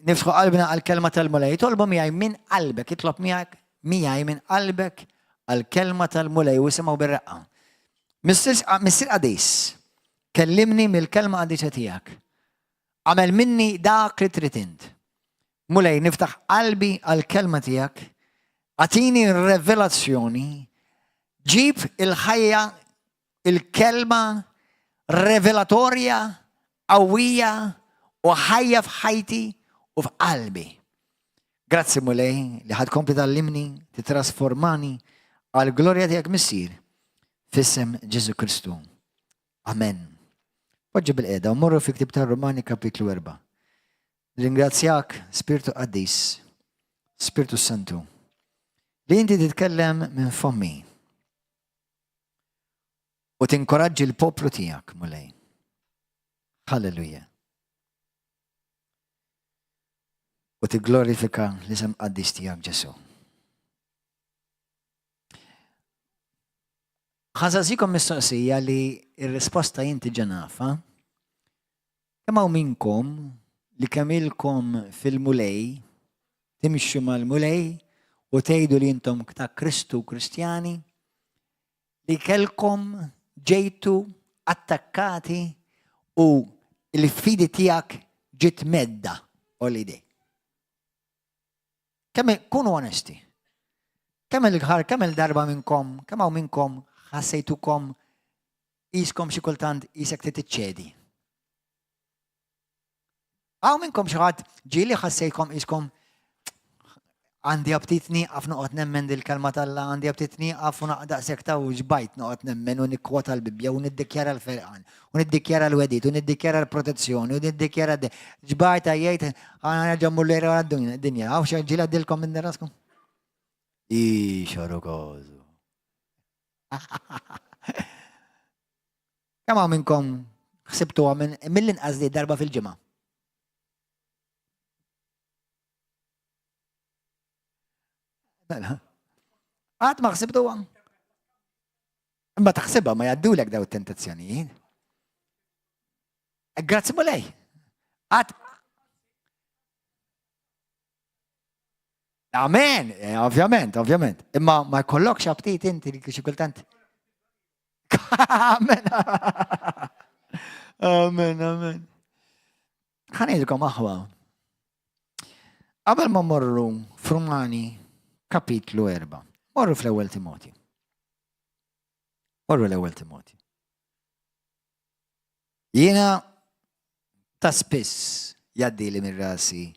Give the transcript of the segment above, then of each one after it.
Niftħu qalbna għall-kelma tal-Mulej. Itolbu miegħi minn qalbek, itlob miegħek miegħi minn qalbek għall-kelma tal-Mulej u isimgħu bir-reqqa. Missier qadis, kellimni mill-kelma qadisa tiegħek. Għamel minni dak li trid int. Mulej, niftaħ qalbi għall-kelma tiegħek, agħtini revelazzjoni, ġib il-ħajja, il-kelma revelatorja, qawwija u ħajja f'ħajti u f'qalbi. Grazzi Mulej li ħad kompli tgħallimni, titrasformani għall-glorja tiegħek Missier, f'isem Ġesu Kristu. Amen. Poġġi bil-qeda u morru fi ktib tar-Rumani kapitlu 4. Ringrazzjak, Spirtu Qaddis, Spirtu Santu, li inti titkellem minn fommi u tinkoraġġi l-poplu tiegħek, Mulej. Halleluja. U tigglorifika l-isem qaddis tiegħek Ġesu. Ħa nsaqsikom mistoqsija li r-risposta jien diġà nafha. Kemm hawn minnkom li kemm ilkom fil-Mulej, timxu mal-Mulej u tgħidu li intom ta' Kristu Kristjani, li kellkom ġejtu attakkati u l-fidi tiegħek ġiet medda holiday. Kemm kunu onesti. Kemm il-ħar, kemm il-darba minnkom, kemm hawn minnkom ħassejtukom qiskom xi kultant qisek trid iċċedi. Hawn minnkom xi ħadd ġieli ħassejtkom qiskom għandi aptit nieqaf noqgħod nemmen dil-kelma t'Alla, għandi aptit nieqaf u daqshekk ta' u xbajt noqgħod nemmen u nikkwota l-Bibbja u niddikjara l-ferqan u niddikjara l-wedid u niddikjara l-protezzjoni u niddikjara xbajt għajjejt għana nerġa' mmur lejra dinja. Hawn xi ġieli għaddilkom minn raskom? Ixoru kożu. Kemm hawn minnkom ħsibtuha minn mill-inqas li darba fil-ġimgħa? Mela. Qatt ma ħsibtuha? Imma taħsibha ma jgħaddulek daw it-tentazzjonijiet. Grazzi Mulej. Qatt Amen, eh, ovvjament, ovvjament. Imma ma jkollokx aptit inti li xi kultant. Amen. Amen, amen. Ħanilkom aħwa. Qabel ma morru f'Rumani kapitlu 4, morru fl-ewwel Timoti. Morru l-ewwel Timoti. Jiena ta' spiss jgħaddili minn rasi,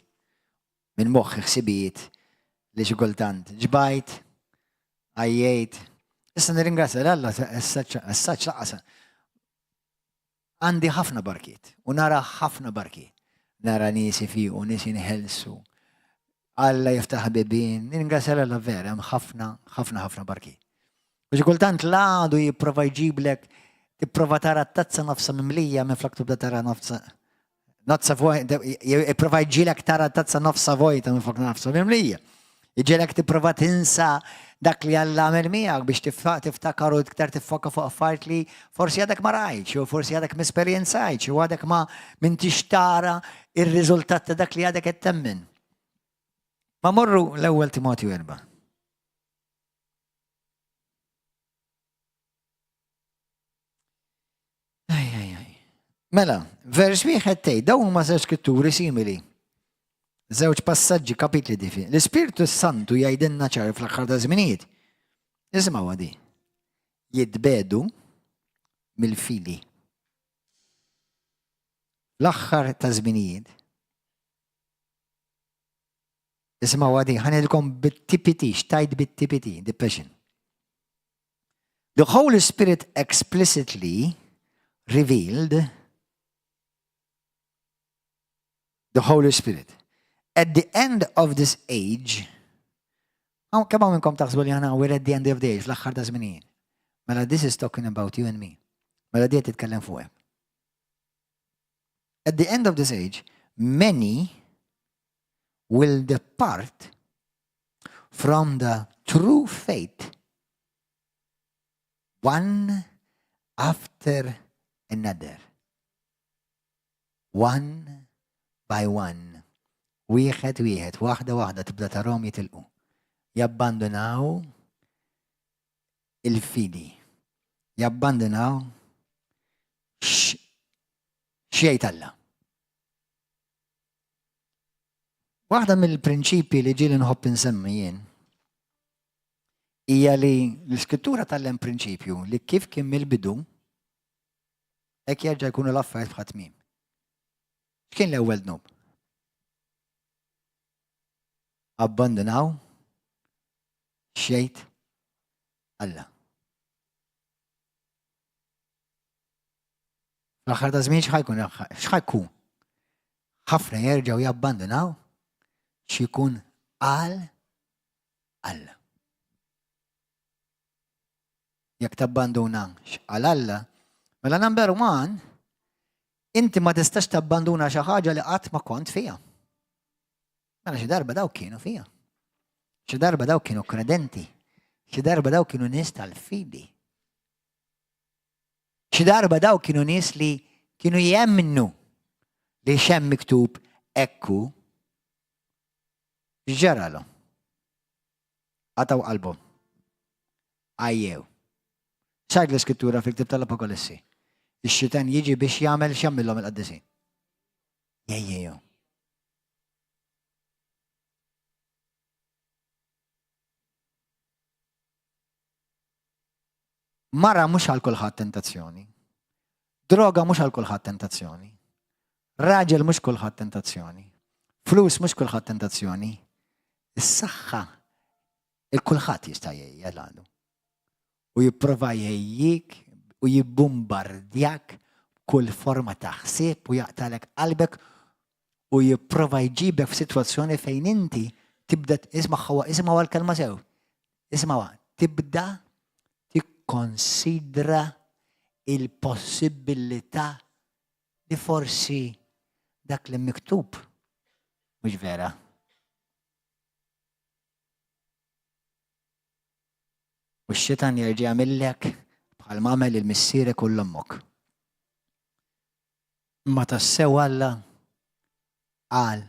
minn moħħi ħsibijiet li xi kultant ġbajt, għajjejt. Issa nirringrazzja 'l Alla issa lanqas għandi ħafna barkiet u nara ħafna barkiet. Nara nies ifiqu, nies jinħelsu. Alla jiftaħ bibien, nirringrazzja 'l Alla vera, hemm ħafna, ħafna, ħafna barkiet. U xi kultant l-għadu jipprova jġiblek tipprova tara t-tazza nofsa mimlija minflok tibda tara nofsa nofsa vojta, jipprova jġilek tara tazza nofsa vojta minflok nofsa mimlija. Iġilek tipprova tinsa dak li Alla għamel miegħek biex tiftakar u iktar tiffoka fuq affarijiet li forsi għadek ma rajtx, u forsi għadek ma esperjenzajtx, u għadek ma m'intix tara ir-riżultat ta' dak li għadek qed temmen. Ma morru l-ewwel Timotju 4. Aj, aj, aj. Mela, vers wieħed tgħid dawn huma żewġ skritturi simili. Żewġ passaġġi kapitli difi. L-Ispirtu Santu jgħidilna ċar fl-aħħar ta' żminijiet. Isimgħu għadi. Jitbedu mill-fili. L-aħħar ta' żminijiet Isimgħu għadi, ħanilkom bit-TPT, xtajt bit-TPT, the Passion. The Holy Spirit explicitly revealed the Holy Spirit. At the end of this age, kemm hawn minnkom taħsbu li aħna we're at the end of the age, l-aħħar ta' żminijiet. Mela this is talking about you and me. Mela di qed titkellem fuqek. At the end of this age, many will depart from the true faith one after another. One by one. Wieħed wieħed, waħda waħda tibda tarahom jitilqu. Jabbandunaw il-fidi. Jabbandunaw x'jgħid Alla. Waħda mill-prinċipji li ġieli nħobb insemmi jien hija li l-iskrittura tgħallem prinċipju li kif kien mill-bidu hekk jerġa' jkunu l-affarijiet bħat tmiem. X'kien l-ewwel dnub? Abbandunaw xejt Alla. Fl-aħħar ta' żmien x'ħajkun x'ħajkun? Ħafna jerġgħu jabbandunaw x'ikun qal Alla. Jekk tabbanduna x'qal Alla, mela number one, inti ma tistax tabbanduna xi ħaġa li qatt ma kont fiha. Mela xi darba dawk kienu fiha. Xi darba dawk kienu kredenti. Xi darba dawk kienu nies tal-fidi. Xi darba dawk kienu nies li kienu jemmnu li x'hemm miktub ekku x'ġaralhom. Qatgħu qalbhom. Għajjew. X'għid l-Iskrittura fil-ktieb tal-Apokalissi? Ix-xitan jiġi biex jagħmel x'jagħmilhom il-qaddisin. Jgħejjejhom. Mara mhux għal kulħadd tentazzjoni. Droga mhux għal kulħadd tentazzjoni. Raġel mhux kulħadd tentazzjoni. Flus mhux kulħadd tentazzjoni. Is-saħħa il-kulħadd jista' jgħejja l-għadu. U jipprova jgħejjik u jibbumbardjak kull forma ta' ħsieb u jaqtalek qalbek u jipprova jġibek f'sitwazzjoni fejn inti tibda isma' isimgħu għal-kelma sew. Isimgħuha, tibda tikkonsidra il-possibilità li forsi dak li miktub mhux vera. U x-xitan jerġa' jagħmillek bħal m'għamel lil missierek u l-ommok. Imma tassew Alla qal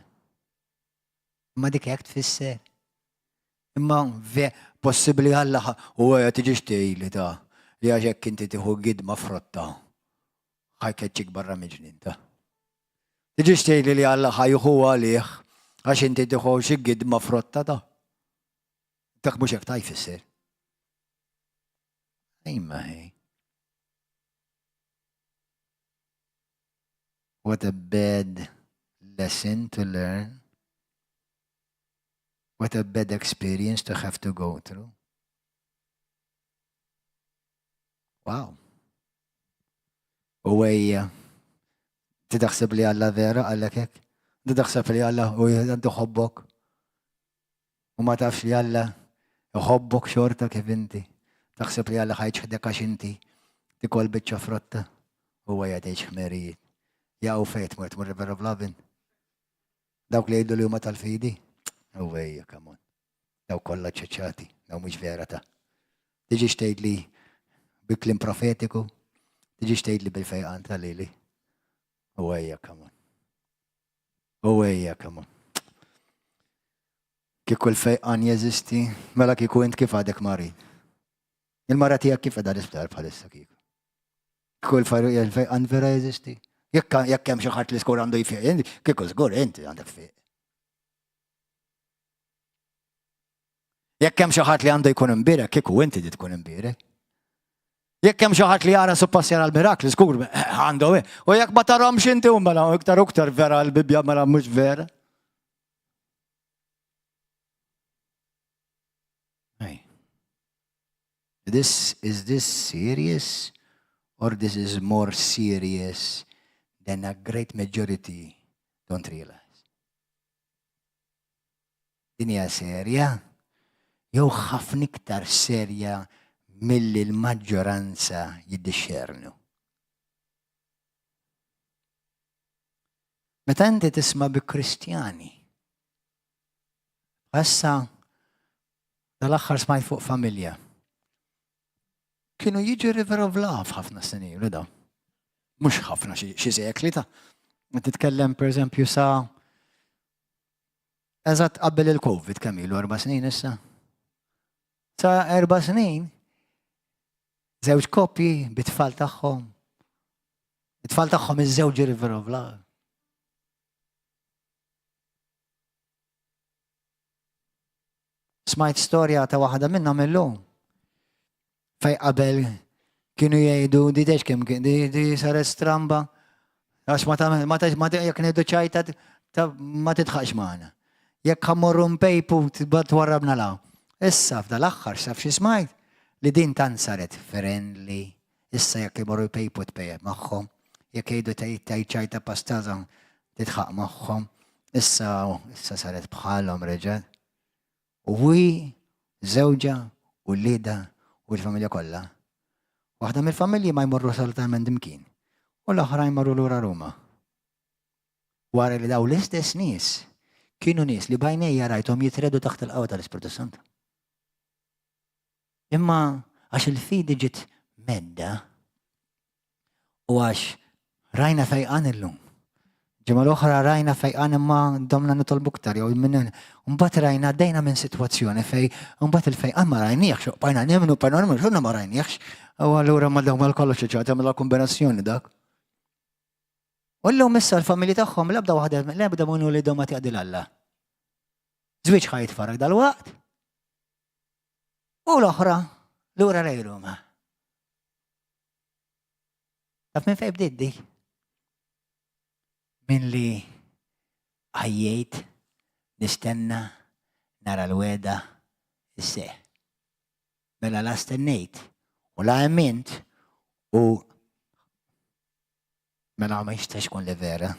Imma dik hekk tfisser. Imma possibbli Alla u għaja tiġix tgħidli ta' li għax hekk inti tieħu gidma frotta ħajkeċċik barra mill-ġnien ta'. Tiġix tgħidli li Alla ħajħu għalih għax inti tieħu xi gidma frotta ta'. Dak mhux hekk ta' jfisser. Imma hi. What a bad lesson to learn. What a bad experience to have to go through. Wow. U ejja, ti taħseb li Alla vera għallek hekk? Ti taħseb li Alla u għandu ħobbok? U ma tafx li Alla jħobbok xorta kif inti. Taħseb li Alla ħajċħdek għax inti tikol biċċa frotta u għajja tgħix ħmerijiet. Jaqgħu fejn tmur tmur River of Lovin. Dawk li jgħidu li huma tal-fidi. U ejja, come on. Dawk kollha ċeċati, daw mhux vera ta'. Tiġix tgħidli bi kliem profetiku, tiġix tgħidli bil-fejqan tal-lili. U ejja, come on. U ejja, come on. Kieku l-fejqan jeżisti, mela kieku int kif għadek marid. Il-mara tiegħek kif qiegħda l-isptar bħalissa kieku. Kieku l-fejqan vera jeżisti. Jekk jekk hemm xi ħadd li żgur għandu jfiq, kieku żgur inti għandek fiq. Jekk hemm xi ħadd li għandu jkun imbierek, kieku inti di tkun imbierek. Jekk hemm xi ħadd li jara suppost jara l-mirakli, żgur għandu. U jekk ma tarhomx inti mela iktar u iktar vera l-Bibbja mela mhux vera. This is this serious or this is more serious than a great majority don't realize? Din hija serja jew ħafna iktar serja milli l-maġġoranza jiddixxernu. Meta inti tisma' bi Kristjani, issa dal-aħħar smajt fuq familja. Kienu jiġu River of Love ħafna snin ilu da. Mhux ħafna xi sekli ta' Titkellem pereżempju sa Eżatt qabel il-Covid kemm ilu erba' snin issa. Sa erba' snin żewġ koppji bit-tfal tagħhom. It-tfal tagħhom iż-żewġ River of Love. Smajt storja ta' waħda minnhom illum. Fej qabel kienu jgħidu di dex kemm kien di, di saret stramba għax ma tagħmel ma ma jekk ngħidu ċajta ta' ma tidħaqx magħna. Jekk ħammorru npejpu twarrabna law. Issa f'dal-aħħar saf xi smajt li din tant saret friendly. Issa jekk imorru jpejpu tpejjep magħhom, jekk jgħidu tgħid ċajta pastaza tidħaq magħhom. Issa issa saret bħalhom reġgħet. U hi, żewġha, uliedha u l-familja kollha. Waħda mill-familji ma jmorru assolutament imkien u l-oħrajn marru lura Ruma. Wara li daw l-istess nies kienu nies li b'għajnejja rajthom jitredu taħt il-qawwa tal-Ispirtu Santu. Imma għax il-fidi ġiet medda u għax rajna fejqan illum. Ġimgħa l-oħra rajna fejqan imma domna nitolbu iktar jew minn mbagħad rajna għaddejna minn sitwazzjoni fej mbagħad il-fejqan ma rajniehx, bqajna nemmnu, bqajna nemmnu, xorta ma rajniehx. U allura ma dawn mal kollox xi ġaġa mela kombinazzjoni dak. U llum issa l-familji tagħhom l-ebda waħda l-ebda minn uliedhom ma tjaqdi l-Alla. Żwieġ ħa jitfarrak dal-waqt. U l-oħra lura lejn Ruma. Taf minn fejn bdiet dik? Minn li għajjejt nistenna nara l-weda isseħ. Mela la stennejt u la emmint u mela ma jistax ikun li vera.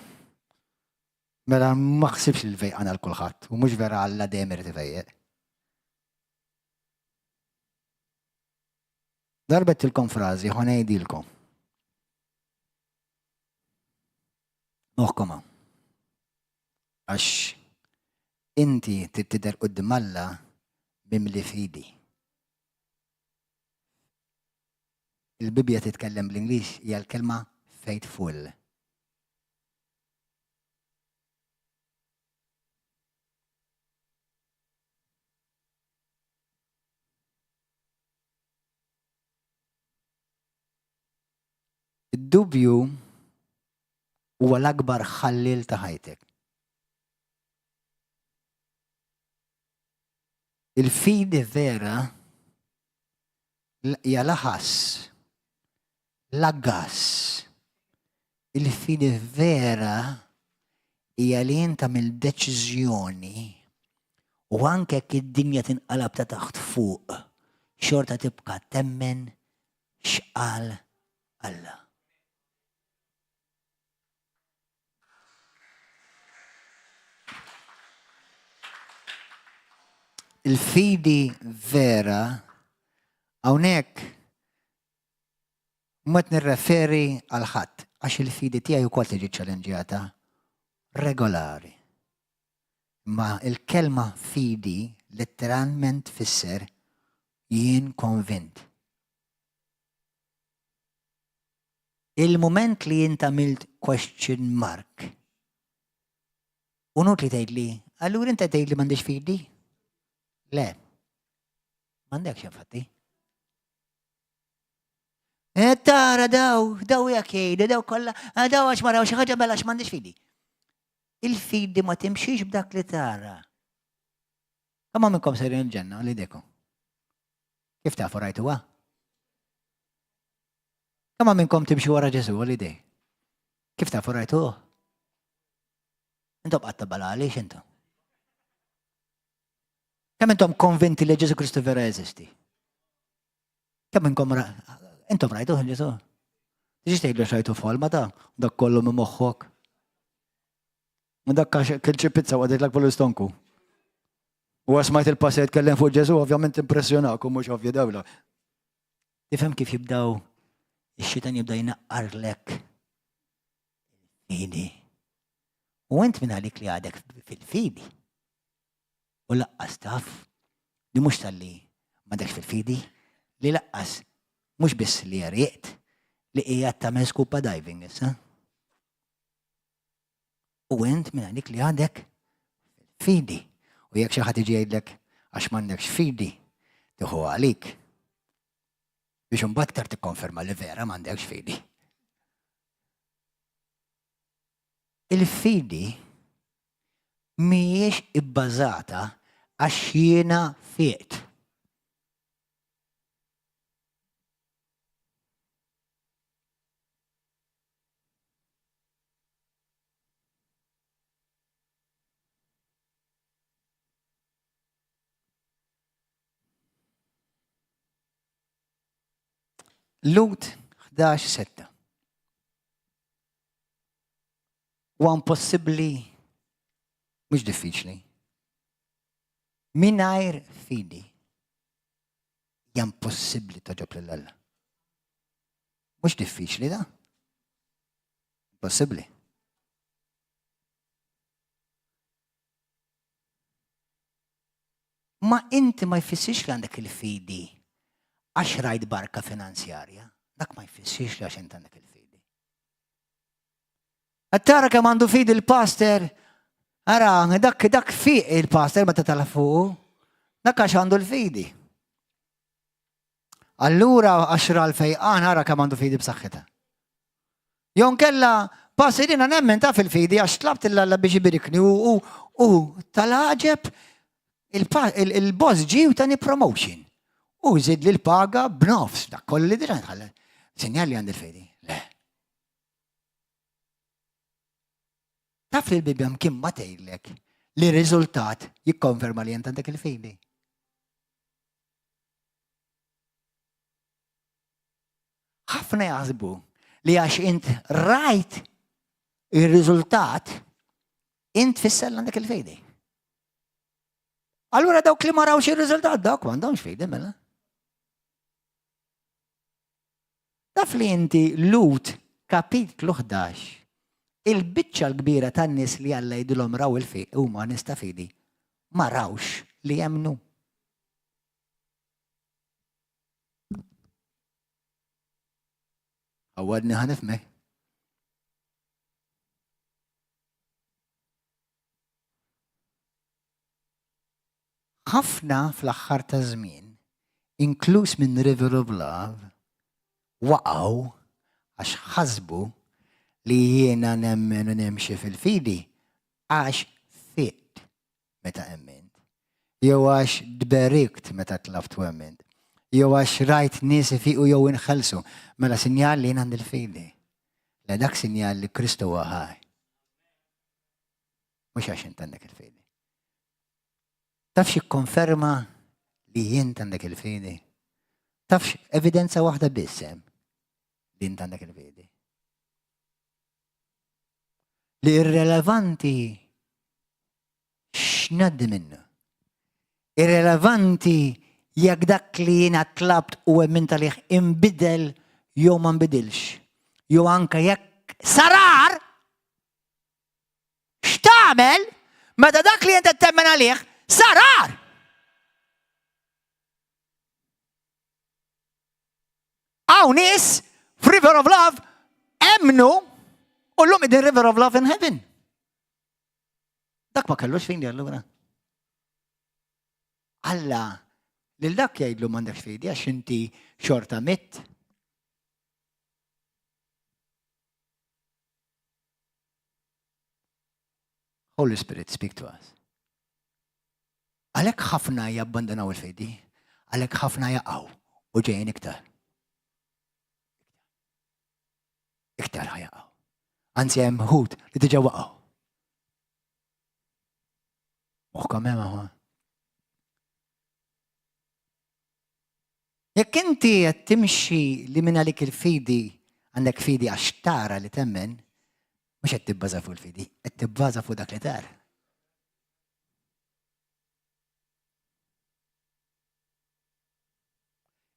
Mela ma ħsibx li l-fejqan għal kulħadd u mhux vera Alla dejjem irid ifejjeq. Darba għedtilkom frażi ħa ngħidilkom. Moħħkom hawn. Għax inti trid tidher quddiem Alla mimli fidi. Il-Bibbja titkellem bl-Ingliż hija l-kelma faithful. Id-dubju huwa l-akbar ħalliel ta' ħajtek. Il-fidi vera hija la ħass, la gass. Il-fidi vera hija li int tagħmel deċiżjoni u anke jekk id-dinja tinqalab ta' taħt fuq, xorta tibqa' temmen x'qal Alla. Il-fidi vera hawnhekk Mhu qed nirreferi għal ħadd, għax il-fidi tiegħi wkoll tiġi ċċalenġjata regolari. Imma l-kelma fidi letteralment tfisser jien konvint. Il-mument li int għamilt question mark, u nut li tgħidli, allura inti tgħidli m'għandix fidi? Le. M'għandekx infatti. Eh, tara daw, daw jekk jgħidu, daw kollha, eh, daw għax ma raw xi ħaġa mela għax m'għandix fidi. Il-fidi ma timxix b'dak li tara. Kemm minnkom sejrin il-ġenna li dekom? Kif tafu rajtuha? Kemm minnkom timxu wara Ġesu li dej? Kif tafu rajtuh? Intom qatta bala għaliex intom? Kemm intom konvinti li Ġesu Kristu vera jeżisti? Kemm inkom intom rajtuh Ġesu? Tiġi tgħidlu xajtu f'ħolma ta' dak kollu minn moħħok. Dak għax kien xi pizza u għadejtlek fuq l-istonku. U smajt il-passer jitkellem fuq Ġesu, ovvjament impressjonak u mhux ovvju dawla. Tifhem kif jibdaw ix-xitan jibda jnaqqarlek il-fidi. U int minn għalik li għadek fil-fidi. U laqqas taf li mhux talli m'għadekx fil-fidi, li laqqas mhux biss li għeriqt, li qiegħed tagħmel scuba diving issa. U int minn għalik li għadek fil-fidi. U jekk xi ħadd jiġi jgħidlek għax m'għandekx fidi, tieħu għalik. Biex imbagħad iktar tikkonferma li vera m'għandekx fidi. Il-fidi mhijiex ibbażata għax jiena fiqt. Lut 11-6. Huwa impossibbli mhux diffiċli. Mingħajr fidi hija impossibbli toġob lil Alla. Mhux diffiċli da. Impossibbli. Ma inti ma jfissirx li għandek il-fidi għax rajt barka finanzjarja. Dak ma jfissirx li għax int għandek il-fidi. Qed tara kemm għandu fidi l-pastor, ara, dak dak fiq il-pastor meta tala fuq, dak għax għandu l-fidi. Allura għax ra l-fejqan ara kemm għandu fidi b'saħħitha. Jon kella pastor jiena nemmen ta' fil-fidi għax tlabt il-Alla biex ibirikni u u tal-għaġeb il-boss ġie u tani promotion. U żid li l-paga b'nofs dak kollu li diġà nħalla. Sinjal li għandi l-fidi. Le. Taf li l-Bibbja mkien ma tgħidlek li r-riżultat jikkonferma li int għandek il-fidi. Ħafna jaħsbu li għax int rajt ir-riżultat int fisser għandek il-fidi. Allura dawk li ma rawx ir-riżultat dawk m'għandhomx fidi mela. Taf li inti Lut kapitlu 11, il-biċċa l-kbira tan-nies li Alla jgħidilhom raw il-fi huma nies ta' fidi, ma rawx li jemmnu. Għawadni ħa nifhmek. Ħafna fl-aħħar taż-żmien, inkluż minn River of Love, waqgħu għax ħasbu li jiena nemmen u nimxi fil-fidi għax fiqt meta emmint, jew għax tberikt meta tlabt u emmint, jew għax rajt nies ifiqu jew inħelsu, mela sinjal li jien għandi l-fidi. Le dak sinjal li Kristu huwa ħaj. Mhux għax int għandek il-fidi. Taf x'ikkonferma li int għandek il-fidi? Taf evidenza waħda biss hemm li int għandek il-fidi. Li irrelevanti x'ngħaddi minnu. Irrelevanti jekk dak li jiena tlabt u emmint għalih inbidel jew ma nbidilx. Jew anke jekk sarar X'tagħmel meta dak li int qed temmen għalih sar agħar? Hawn nies f'River of Love emmnu u llum qegħdin River of Love in Heaven. Dak ma kellux fidi allura. Alla lil dak jgħidlu m'għandekx fidi għax inti xorta mitt. Holy Spirit, speak to us. Għalhekk ħafna jabbandonaw il-fidi, għalhekk ħafna jaqgħu u ġejjin iktar. Iktar ħajaqgħu. Anzi hemm ħut li diġà waqgħu. Moħħkom hemm aħwa. Jekk inti qed timxi li minn għalik il-fidi għandek fidi għax tara li temmen, mhux qed tibbaża fuq il-fidi, qed tibbaża fuq dak li tara.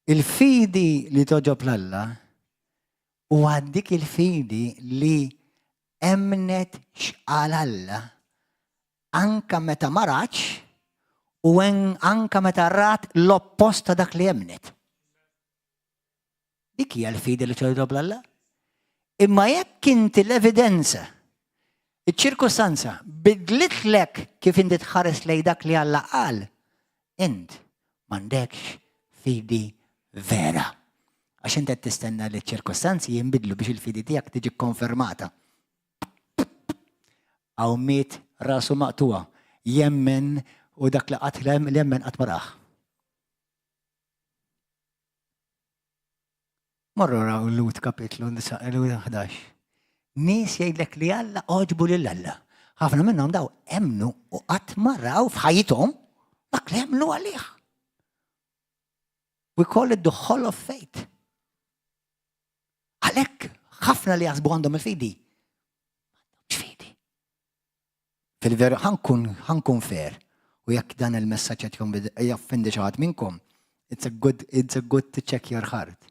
Il-fidi li toġob l-Alla u dik il-fidi li emnet x'qal Alla anka meta ma ratx u anka meta rat l-oppost ta' dak li emmnet. Dik hija l-fidi li togħġob 'l Alla. Imma jekk inti l-evidenza. Iċ-ċirkustanza bidlitlek kif inti tħares lejn dak li Alla qal, int m'għandekx fidi vera. Għax inti qed tistenna li ċ-ċirkustanzi jinbidlu biex il-fidi tiegħek tiġi konfermata. Hawn miet rasu maqtugħa, jemmen u dak li qatt jemmen qatt ma rah. Morru raw Lut kapitlu 11. Nies jgħidlek li Alla għoġbu lil Alla. Ħafna minnhom daw emmnu u qatt ma raw f'ħajjithom dak li emmnu għalih. We call it the hall of faith. Għalhekk ħafna li jaħsbu għandhom il-fidi. Fidi. Fil-veru ħankun ħankun fair u jekk dan il-messaġġ qed jaffendi xi ħadd minnkom, it's a good it's a good to check your heart.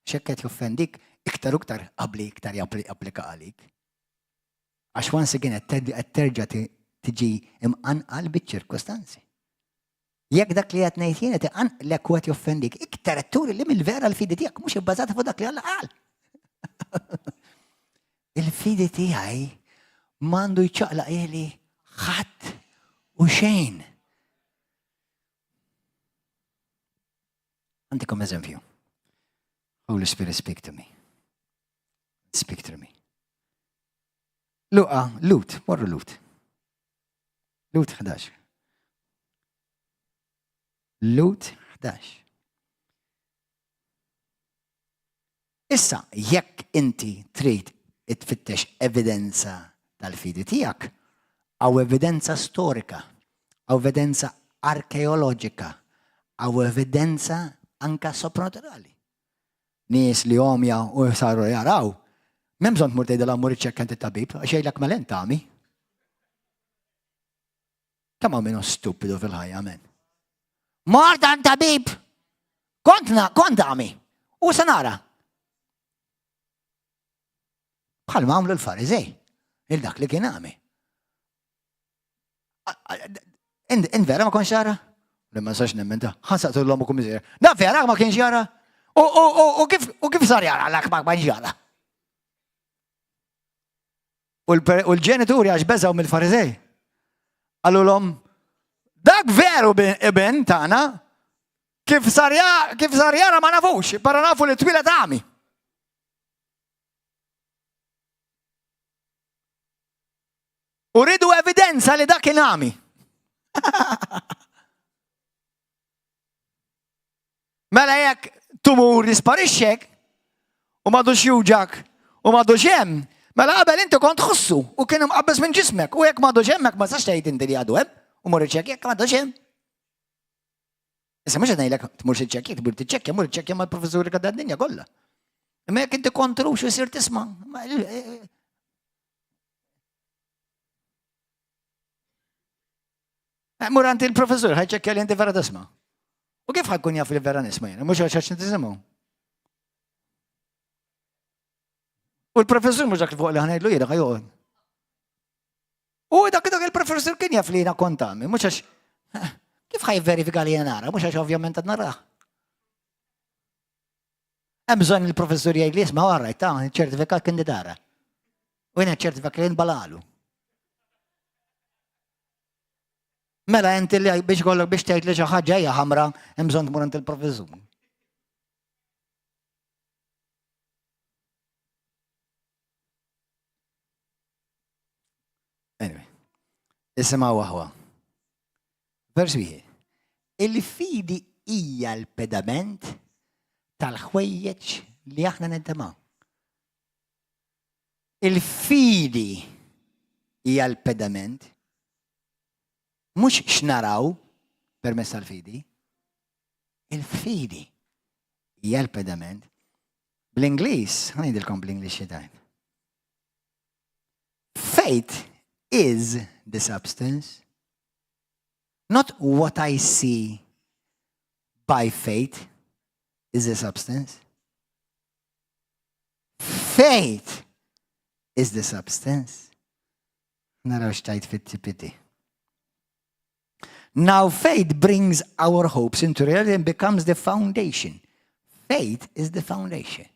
X'hekk qed joffendik iktar u iktar qabli iktar japplika għalik. Għax once again qed terġa' tiġi imqanqal biċ-ċirkostanzi. Jekk dak li qed ngħid jien qed iqanqlek u qed joffendik, iktar qed turi li mill-vera l-fidi tiegħek mhux ibbażata fuq dak li Alla qal. Il-fidi tiegħi m'għandu jċaqlaq ili ħadd u xejn. Għandikom eżempju. Holy Spirit speak to me. Speak to me. Luqa, Lut, morru Lut. Lut 11. Lut 11. Issa, jekk inti trid tfittex evidenza tal-fidi tiegħek, hawn evidenza storika, hawn evidenza arkeoloġika, hawn evidenza anka sopranaturali. Nies li għomja u saru jaraw, m'hemm bżonn tmur tgħidilha mur iċċekkja għand it-tabib, għax jgħidlek mela int għami. Kemm hawn minnu stupidu fil-ħajja, men. Mort għand tabib! Kont kont għami! U se nara. Bħalma għamlu l-Farizej, il dak li kien għami. In vera ma konx jara? Li ma sax nemmen ta' ħansaqtu l-omu kum miżir. Da vera ma kienx jara? U kif sar jara l ma kienx jara? U l-ġenituri għax beżaw mill-Farizej. Għallu l-om, dak veru ibn tagħna, kif sar jara ma nafux, para nafu li twila tagħmi. U ridu evidenza li dak kien għami. Mela jekk tumur jisparixxek u m'għadux juġak u m'għadux hemm, mela qabel inti kont tħossu u kien imqabbeż minn ġismek u jekk m'għadux hemmhekk ma tistax tgħid inti li għadu hemm u mur iċċekkja jekk m'għadux hemm. Issa mhux qed ngħidlek tmurx iċċekkja, tmur tiċċekkja, mur iċċekkja mal-professuri ta' dinja kollha. Imma jekk inti kontrux u jsir tisma'. Eh, mur għand il-professur, ħajċekkja li inti vera tisma'. U kif ħajkun jaf li vera nisma' jiena, mhux għax nisimgħu. U l-professur mhux dak li fuq li ħanajdlu jiena ħajoqgħod. U dak dak il-professur kien jaf li jiena kont għami, mhux għax kif ħaj verifika li jiena nara, mhux għax ovvjament qed narah. Hemm bżonn il-professur jgħid li isma' għarrajt ta' ċertifikat kien tara. U jiena ċertifikat kien balalu. Mela inti li biex kollok biex tgħid li xi ħaġa hija ħamra hemm bżonn tmur għand il-professur. Anyway, isimgħu aħwa. Vers wieħed. Il-fidi hija l-pedament tal-ħwejjeġ li aħna nintemaw. Il-fidi hija l-pedament mhux x'naraw permezz tal-fidi. Il-fidi hija l-pedament. Bl-Ingliż, ħa ngħidilkom bl-Ingliż xi tajt. Faith is the substance, not what I see by faith is the substance. Faith is the substance. Naraw x'tajt fit-TPT. Now faith brings our hopes into reality and becomes the foundation. Faith is the foundation.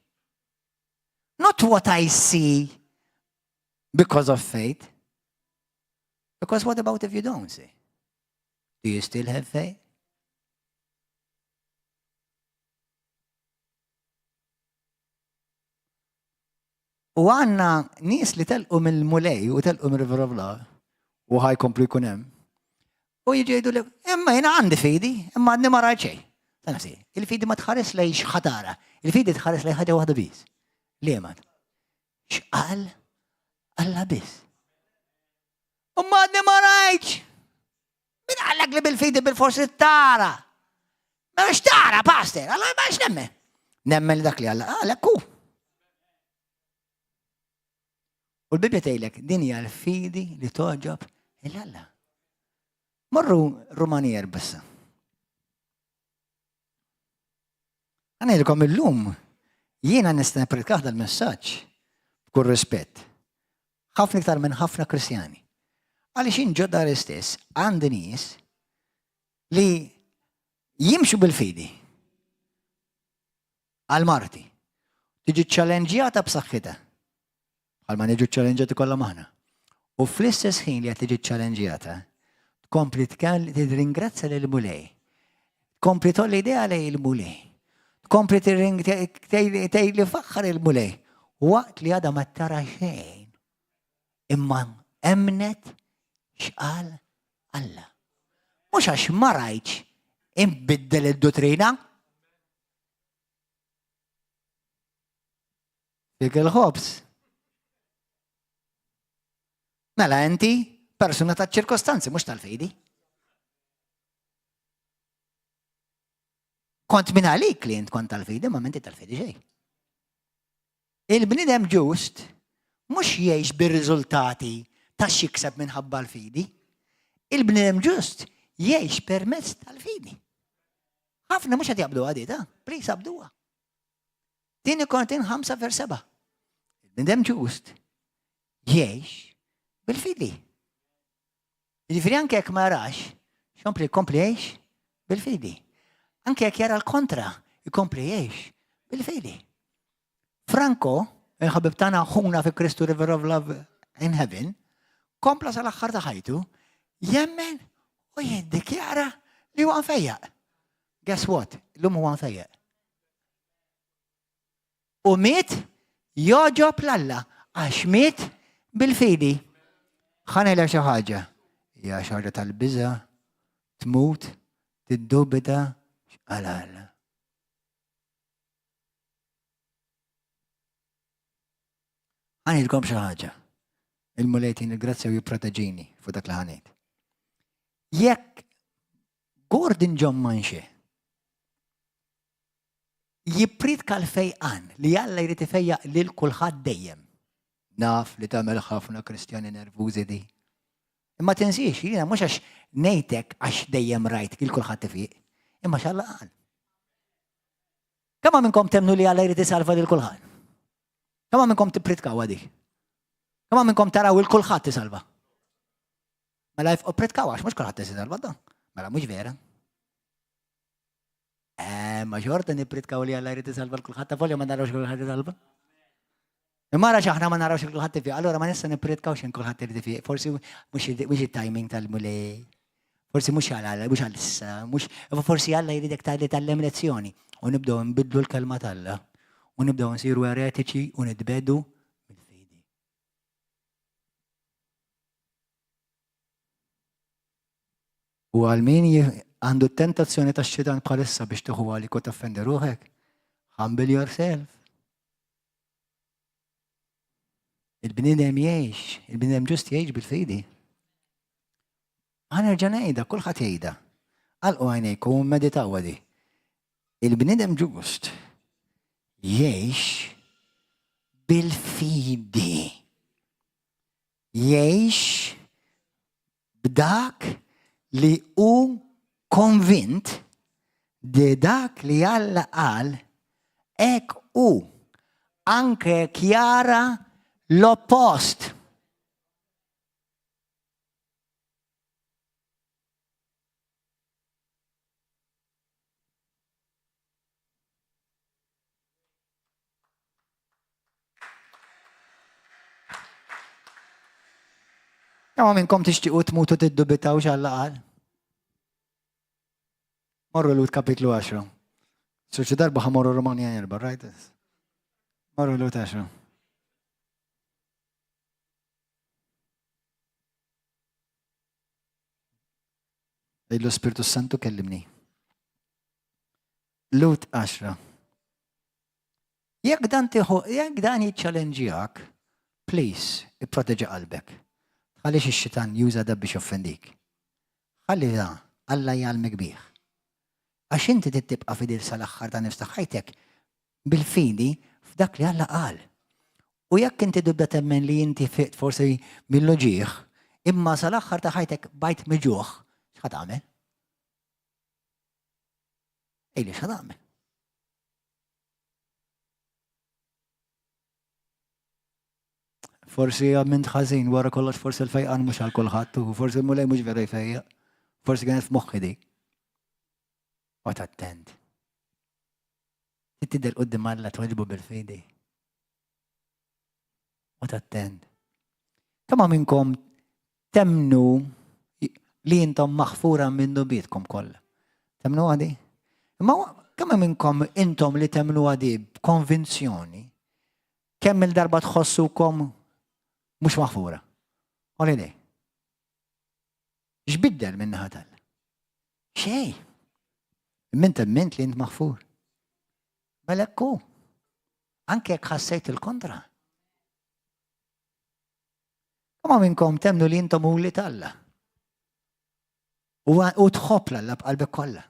Not what I see because of faith. Because what about if you don't see? Do you still have faith? U għanna nies li telqu mill-mulej u telqu mill-River of Love u ħajkomplu jkun hemm. U jiġu jgħidu li imma jiena għandi fidi, imma għadni ma rajt xejn. Ta' nafsi, il-fidi ma tħares lej x'ħatara, il-fidi tħares lej ħaġa waħda biss. Liema? X'qal Alla biss. Imma għadni ma rajtx. Min qallek li bil-fidi bil-forsi tara? Ma biex tara, pastor, alla ma biex nemmen. Nemmen li dak li alla qalek hu. U l-Bibja tgħidlek din hija l-fidi li toġob il-Alla. Morru Rumani erbissa. Għanilkom illum jiena nista' nippritkah dal-messaġġ b'kull rispett. Ħafna iktar minn ħafna Kristjani. Għaliex jien ġo dari stess għandi nies li jimxu bil-fidi għal marti. Tiġi ċċallenġjata b'saħħitha. Bħalma niġu ċċallenġjati kollha maħna. U fl-istess ħin li qed tiġi ċċallenġjata, tkompli tirringrazzja lil Mulej. Tkompli tolli idea lej il-Mulej. Tkompli tgħid li faħħar il-Mulej. Waqt li għadha ma tara xejn. Imma emnet x'qal Alla. Mhux għax ma rajtx inbiddel id-duttrina. Dik il-ħobż. Mela inti persuna ta' ċirkostanzi, mhux tal-fidi. Kont minn għalik li int kont tal-fidi, ma minti tal-fidi xejn. Il-bniedem ġust mhux jgħix bir-riżultati ta' xikseb minħabba l-fidi. Il-bniedem ġust jgħix permezz tal-fidi. Ħafna mhux qed jaqbdu għadi, ta' please abduha. Tieni Korintin 5 vers 7. Il-bniedem ġust jgħix bil-fidi. Jiġifieri anke jekk ma jarax, xompli jkompli jgħix bil-fidi. Anke jekk jara l-kontra, jkompli jgħix bil-fidi. Franco, il-ħabib tagħna ħuna fi Kristu River of Love in Heaven, kompla sal-aħħar ta' ħajtu, jemmen u jiddikjara li huwa mfejjaq. Guess what? Illum huwa mfejjaq. U miet jogħġob l-Alla għax miet bil-fidi. Ħa ngħidlek xi ħaġa. Hija xi ħaġa tal-biża' tmut, tiddubita x'qal Alla. Ħa ngħidilkom xi ħaġa. Il-Mulej jtini l-grazzja u jipproteġini fuq dak li ħa ngħid. Jekk Gordon John Manche jippriedka l-fejqan li Alla jrid ifejjaq lil kulħadd dejjem. Naf li tagħmel ħafna Kristjani nervużi di. Imma tinsiex, jiena mhux għax ngħidlek għax dejjem rajt il kulħadd ifiq, imma x'Alla qal. Kemm minnkom temnu li Alla jrid isalva lil kulħadd? Kemm minnkom tippritkaw għadi? Kemm minnkom taraw il kulħadd isalva? Mela jifqgħu pritkaw għax mhux kulħadd isalva dan. Mela mhux vera. Eh, ma xorta nippritkaw li Alla jrid isalva l-kulħadd ta' folja ma narawx kulħadd isalva. Imma ara x'aħna ma narawx kulħadd ifiq, allura ma nista' nippritkaw x'in kulħadd irid ifiq. Forsi mhux it-timing tal-mulej. Forsi mhux għal mhux għal issa, mhux forsi Alla jridek tgħalli tgħallem lezzjoni. U nibdew nbidlu l-kelma t'Alla. U nibdew nsiru eretiċi u nitbedu mill-fidi. U għal min għandu tentazzjoni ta' xitan bħalissa biex tuħu għalik u taffendi ruħek, humble yourself. Il-bniedem jgħix, il-bniedem ġust jgħix bil-fidi. Ħa nerġa' ngħidha, kulħadd jgħidha. Għalqu għajnejkom u meditaw għadi. Il-bniedem ġust jgħix bil-fidi. Jgħix b'dak li hu konvint di dak li Alla qal hekk hu, anke jekk jara l-oppost. Kemm minnkom tixtiequ tmutu tiddubitaw x'Alla qal? Morru Lut kapitlu 10. So xi darba ħamorru Romania 4, right? Morru Lut 10. Għidlu Spiritu Santu kellimni. Lut 10. Jekk dan tieħu, jekk dan jiċċalenġjak, please, ipproteġi qalbek. Tħallix ix-xitan juża da biex joffendik. Ħalli da Alla jgħallmek bih. Għax inti trid tibqa' fidil sal-aħħar ta' nifs ta' ħajtek bil-fidi f'dak li Alla qal. U jekk inti tibda temmen li inti fiqt forsi mill-uġigħ, imma sal-aħħar ta' ħajtek bajt miġuħ, x'ħa tagħmel? Ejli x'ħa tagħmel? Forsi għamilt ħażin, wara kollox forsi l-fejqan mhux għal kulħadd, u forsi l-mulej mhux vera jfejjaq. Forsi kienet f'moħħi dik. Għot attent. Tidher quddiem Alla tweġbu bil-fidi. Għot attent. Kemm minnkom temnu li intom maħfura minn dnubietkom kollha? Temnu għadi? Imma kemm minnkom intom li temnu għadi b'konvinzjoni kemm il-darba tħossukom mhux maħfura? Holiday. X'biddel minn naħa tal? Xejn. Imma int emmint li int maħfur. Mela hekk hu. Anke jekk ħassejt il-kontra. Kemm minnkom temnu li intom uli t'Alla? U tħobb l-Alla b'qalbek kollha.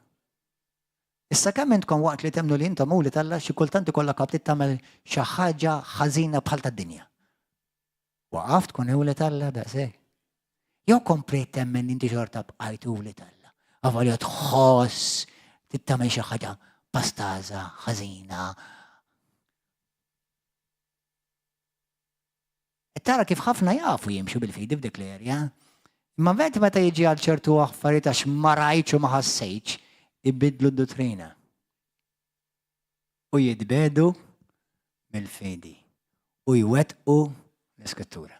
Issa kemm intkom waqt li temnu li intom uli t'Alla xi kultant ikollok aptit tagħmel xi ħaġa ħażina bħal tad-dinja. Waqaft tkun uli t'Alla daqshekk. Jew komplejt temmen li inti xorta bqajt uli t'Alla. Avolja tħoss trid tagħmel xi ħaġa pastaża, ħażina. Qed tara kif ħafna jafu jimxu bil-fidi f'dik l-erja. Imma meta meta jiġi għal ċertu affarijiet għax ma rajtx u ma ħassejtx, ibidlu d-duttrina. U jitbedu mill-fidi u jwettqu l-iskrittura.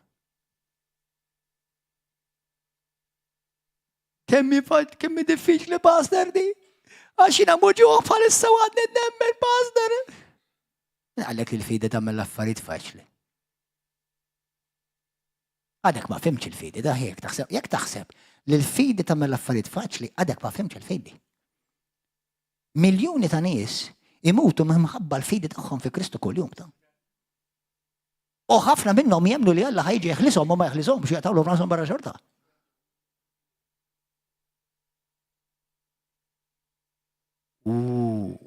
Kemm kemm diffiċli pastor di? Għax jiena muġugħ bħalissa u għadni nemmen pastor. Għalhekk il-fidi tagħmel l-affarijiet faċli. Għadek ma fimx il-fidi, da jekk taħseb, jekk taħseb li l-fidi tagħmel l-affarijiet faċli, għadek ma fimx il-fidi. Miljuni ta' nies imutu minħabba l-fidi tagħhom fi Kristu kuljum ta'. U ħafna minnhom jemmnu li Alla ħajġi jeħlishom u ma jeħlishomx jaqtgħulhom rashom barra xorta. U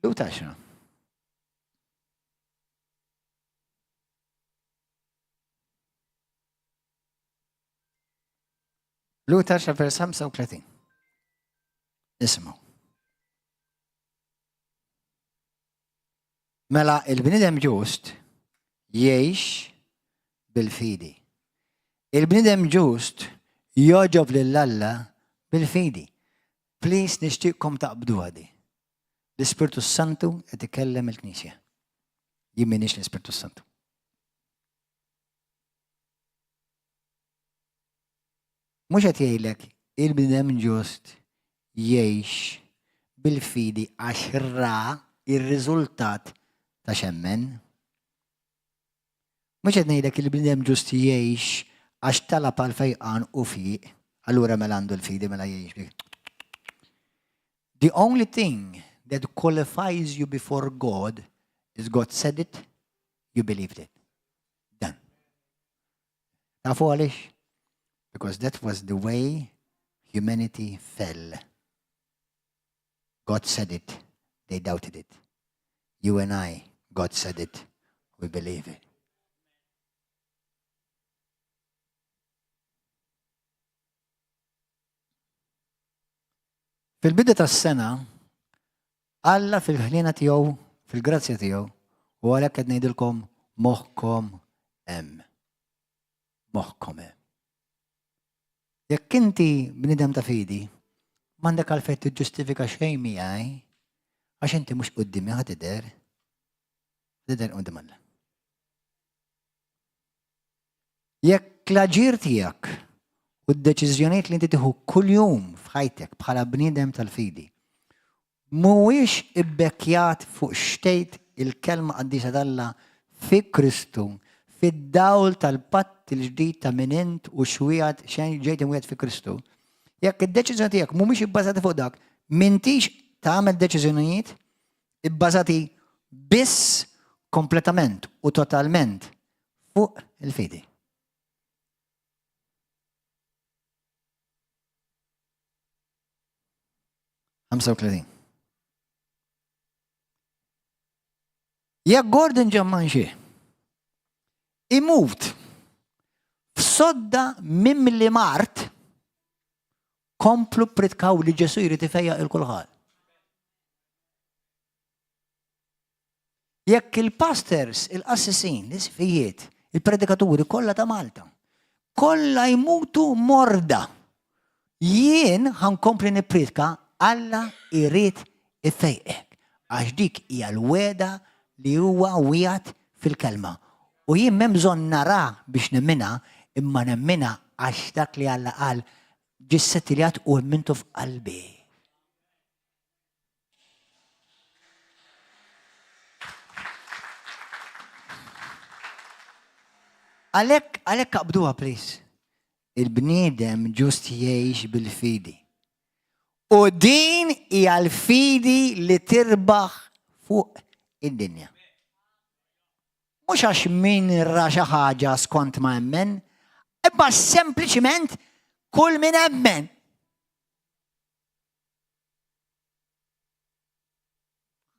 Luta x'na? Luta vers 35. Ismu. Mela il-bnidem ġust jgħix bil-fidi. Il-bnidem ġust joġob lil Alla bil-fidi. Please nixtieqkom taqbdu għadi. L-Ispirtu Santu qed ikellem il-Knisja. Jien m'iniex l-Ispirtu Santu. Mhux qed jgħidlek il-bniedem ġust jgħix bil-fidi għax ra ir-riżultat ta' xemmen. Mhux qed ngħidlek il-bniedem ġust jgħix għax talab għal fejqan u fiq, allura mela għandu l-fidi mela jgħix bih. The only thing that qualifies you before God is God said it, you believed it. Done. Tafu għaliex? Because that was the way humanity fell. God said it, they doubted it. You and I, God said it, we believe it. Fil-bidu tas-sena, Alla fil-ħniena tiegħu, fil-grazzja tiegħu, u għalhekk qed ngħidilkom moħħkom hemm. Moħħkom hemm. Jekk inti bniedem ta' fidi, m'għandek għalfejn tiġġustifika xejn miegħi, għax inti mhux quddiemi ħa tidher, tidher quddiem Alla. Jekk l-aġir tiegħek u d-deċiżjonijiet li inti tieħu kuljum f'ħajtek bħala bniedem tal-fidi mhuwiex ibbekkjat fuq x'tgħid il-Kelma Qaddisa t'Alla fi Kristu, fid-dawl tal-patt il-ġdid ta' min int u x'wiegħed xejn ġejt imwiegħed fi Kristu, jekk id-deċiżjoni tiegħek mhumiex ibbażati fuq dak, m'intix tagħmel deċiżjonijiet ibbażati biss kompletament u totalment fuq il-fidi. 35. Jekk Gordon Ġammanxi imut f'sodda mimli mart, komplu pritkaw li Ġesu jrid ifejjaq il kulħadd. Jekk il-pastors, il-qassisin, l-isqfijiet, il-predikaturi kollha ta' Malta, kollha jmutu morda, jien ħa nkompli nippriedka Alla jrid ifejqek għax dik hija l-wegħda li huwa wiegħed fil-kelma. U jien m'hemm bżonn nara biex nemminha, imma nemminha għax dak li Alla qal ġie ssettiljat u emmintu f'qalbi. Għalhekk, għalhekk aqbduha please. Il-bniedem ġust jgħix bil-fidi. U din hija l-fidi li tirbaħ fuq id-dinja. Mhux għax min ra xi ħaġa skont ma emmen, imma sempliċiment kull min emmen.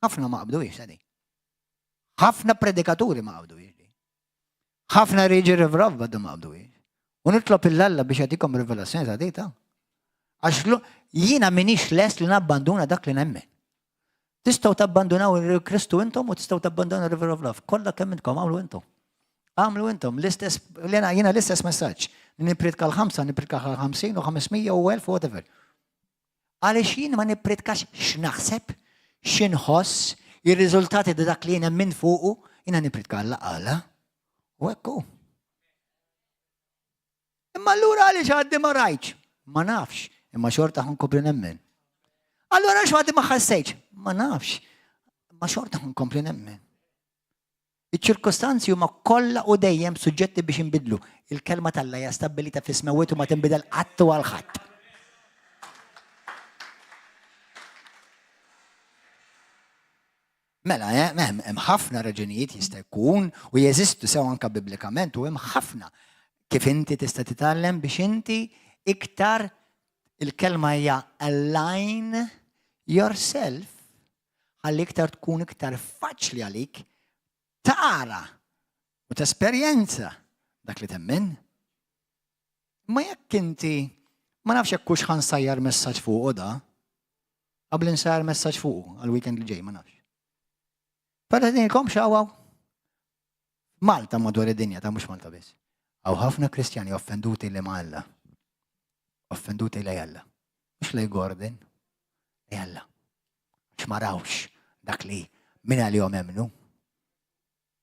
Ħafna ma qabduhiex għadi. Ħafna predikaturi ma qabduhiex. Ħafna riġi rivrov għadu ma qabduhiex. U nitlob il-Alla biex jagħtikom rivelazzjoni ta' dita. Għax jiena minix lest li nabbanduna dak li nemmen. Tistgħu tabbandunaw il-Kristu intom u tistgħu tabbandunaw il-River of Love. Kollha kemm intkom għamlu intom. Għamlu intom l-istess, lena jiena l-istess messaġġ. Nipritka l-ħamsa, nipritka l-50 u 500 u 1000 whatever. Għaliex jien ma nippritkax x'naħseb, x'inħoss, ir-riżultati ta' dak li jien emmin fuqu, jiena nippritka Alla qala. U hekk hu. Imma allura għaliex għaddi ma rajtx? Ma nafx, imma xorta ħankompli nemmen. Allura għaliex għaddi ma ħassejtx? Ma nafx, imma xorta ħankompli nemmen. Iċ-ċirkostanzi huma kollha u dejjem suġġetti biex jinbidlu. Il-Kelma t'Alla hija stabbilita fis-smewwiet u ma tinbidel qatt u għal ħadd. Mela, eh, hemm ħafna raġunijiet jista' jkun u jeżistu sew anka biblikament u hemm ħafna kif inti tista' titgħallem biex inti iktar il-kelma hija align yourself ħalli iktar tkun iktar faċli għalik tara u tesperjenza dak li temmen. Ma jekk inti ma nafx jekk hux ħansajjar messaġġ fuqu da, qabel insajjar messaġġ fuqu għal-weekend li ġej, ma nafx. Però ngħidilkom x'hawn Malta madwar id-dinja ta' mhux Malta biss. Hawn ħafna Kristjani offenduti li ma' Alla. Offenduti lej Alla. Mhux lej Gordon, lej Alla. Għax ma rawx dak li minn għalihom emmnu.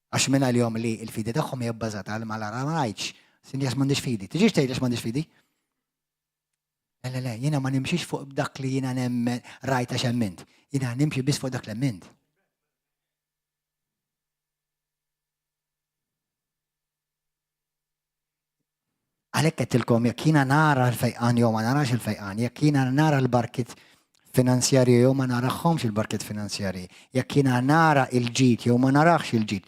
Għax minn għalihom li l-fidi tagħhom hija bbażata għal ma lara ma rajtx. Sinni għax m'għandix fidi. Tiġix tgħid għax m'għandix fidi. Le, le, le, jiena ma nimxix fuq dak li jiena nemmen rajt għax emmint. Jiena nimxi biss fuq dak li emmint. Għalhekk għedtilkom jekk jiena nara l-fejqan jew ma narax il-fejqan, jekk jiena nara l-barkiet finanzjarji jew ma narahomx il-barkiet finanzjarji, jekk jiena nara il-ġid jew ma narax il-ġid.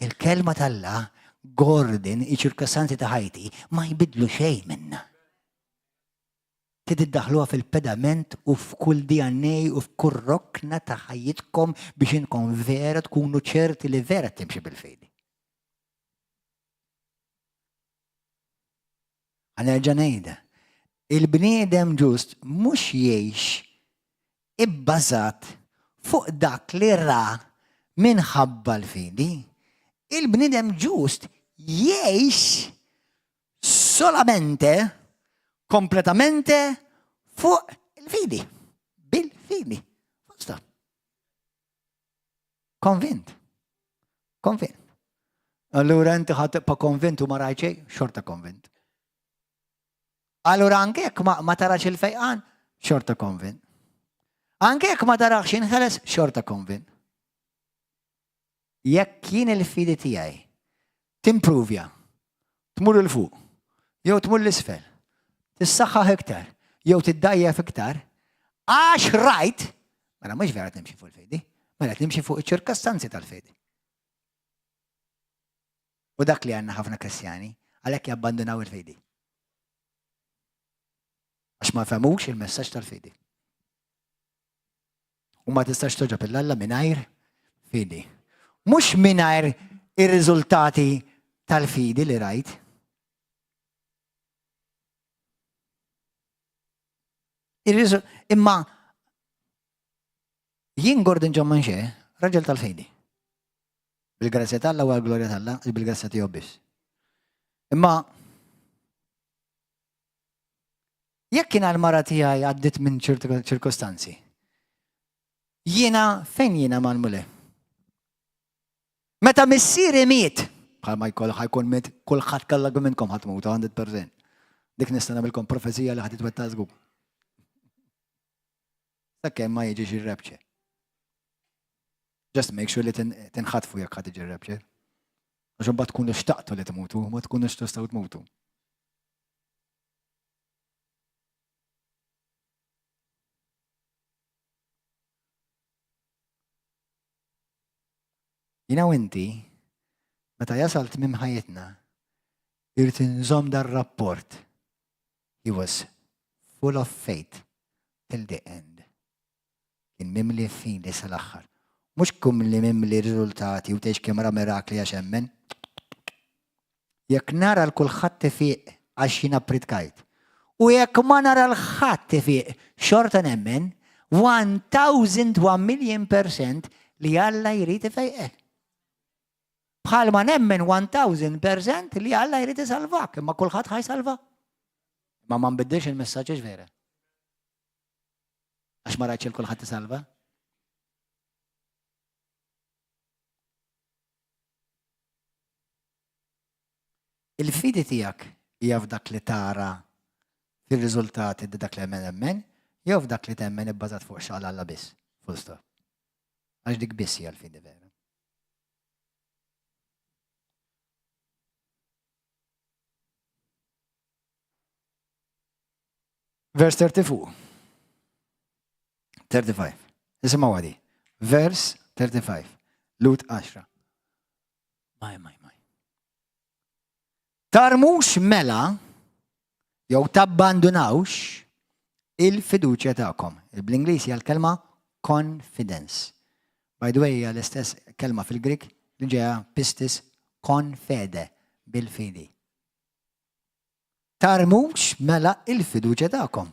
Il-kelma t'Alla, Gordon, iċ-ċirkostanzi ta' ħajti ma jbidlu xejn minna. Trid iddaħħluha fil-pedament u f'kull DNA u f'kull rokna ta' ħajjitkom biex intkom vera tkunu ċerti li vera timxi bil-fidi. Ħa nerġa' ngħidha. Il-bniedem ġust mhux jgħix ibbażat fuq dak li ra minħabba l-fidi. Il-bniedem ġust jgħix solamente. Kompletamente fuq il-fidi. Bil-fidi. Stop. Konvint. Konvint. Allura inti ħa tibqa' konvint u ma rajt xejn, xorta konvint. Allura anke jekk ma, ma tarax il-fejqan, xorta konvint. Anke jekk ma tarax inħeles, xorta konvint. Jekk jien il-fidi tiegħi timpruvja, tmur 'il fuq, jew tmur 'l isfel, tissaħħaħ iktar, jew tiddgħajjef iktar, għax rajt, mela mhux vera qed nimxi fuq il-fidi, mela qed nimxi fuq iċ-ċirkostanzi tal-fidi. U dak li għandna ħafna Kristjani, għalhekk jabbandunaw il-fidi. Għax ma fehmux il-messaġġ tal-fidi. U ma tistax toġob il-Alla mingħajr fidi. Mhux mingħajr ir-riżultati tal-fidi li rajt. Imma jien Gordon John Manche, raġel tal-fidi. Bil-grazzja tal-Alla u għal-glorja tal-Alla, bil-grazzja tiegħu biss. Imma Jekk jiena l-mara tiegħi għaddiet minn ċertu ċirkostanzi, jiena fejn jiena mal-Mulej? Meta missieri miet, bħalma jkoll ħajkun miet kulħadd kellha minnkom ħadd tmut 100%. Dik nista' nagħmilkom profezija li ħadd itwettaq żgur. Sakemm ma jiġix ir-rapture. Just make sure li tinħatfu jekk ħadd iġi r-rapture. Għax imbagħad tkunu xtaqtu li tmutu, ma tkunux tistgħu tmutu. Jina u inti, meta jasal tmim ħajjitna, irrid inżomm dar-rapport. He was full of faith till the end. Kien mimli fidi sal-aħħar. Mhux kumli mimli riżultati u tgħix kemm ra mirakli għax emmen. Jekk nara 'l kulħadd ifiq għax jiena ppritkajt, u jekk ma nara 'l ħadd ifiq xorta nemmen 1001 million percent li Alla jrid ifejqek. Bħalma nemmen 1000% li Alla jrid isalvak, imma kulħadd ħa jsalva. Imma ma nbiddilx il-messaġġ għax vera. Għax ma rajtx il kulħadd isalva. Il-fidi tiegħek hija f'dak li tara fir-riżultati di dak li emmen emmen, jew f'dak li temmen ibbażat fuq x'qal Alla biss. Full stop. Għax dik biss hija l-fidi vera. Vers 34. 35. Isimgħu għadi. Vers 35. Lut 10. Maj, maj, maj. Tarmux mela jew tabbandunawx il-fiduċja tagħkom. Bl-Ingliż hija l-kelma confidence. By the way, hija l-istess kelma fil-Grik li ġeja pistis konfede bil-fidi. Tarmux mela il-fiduċja tagħkom.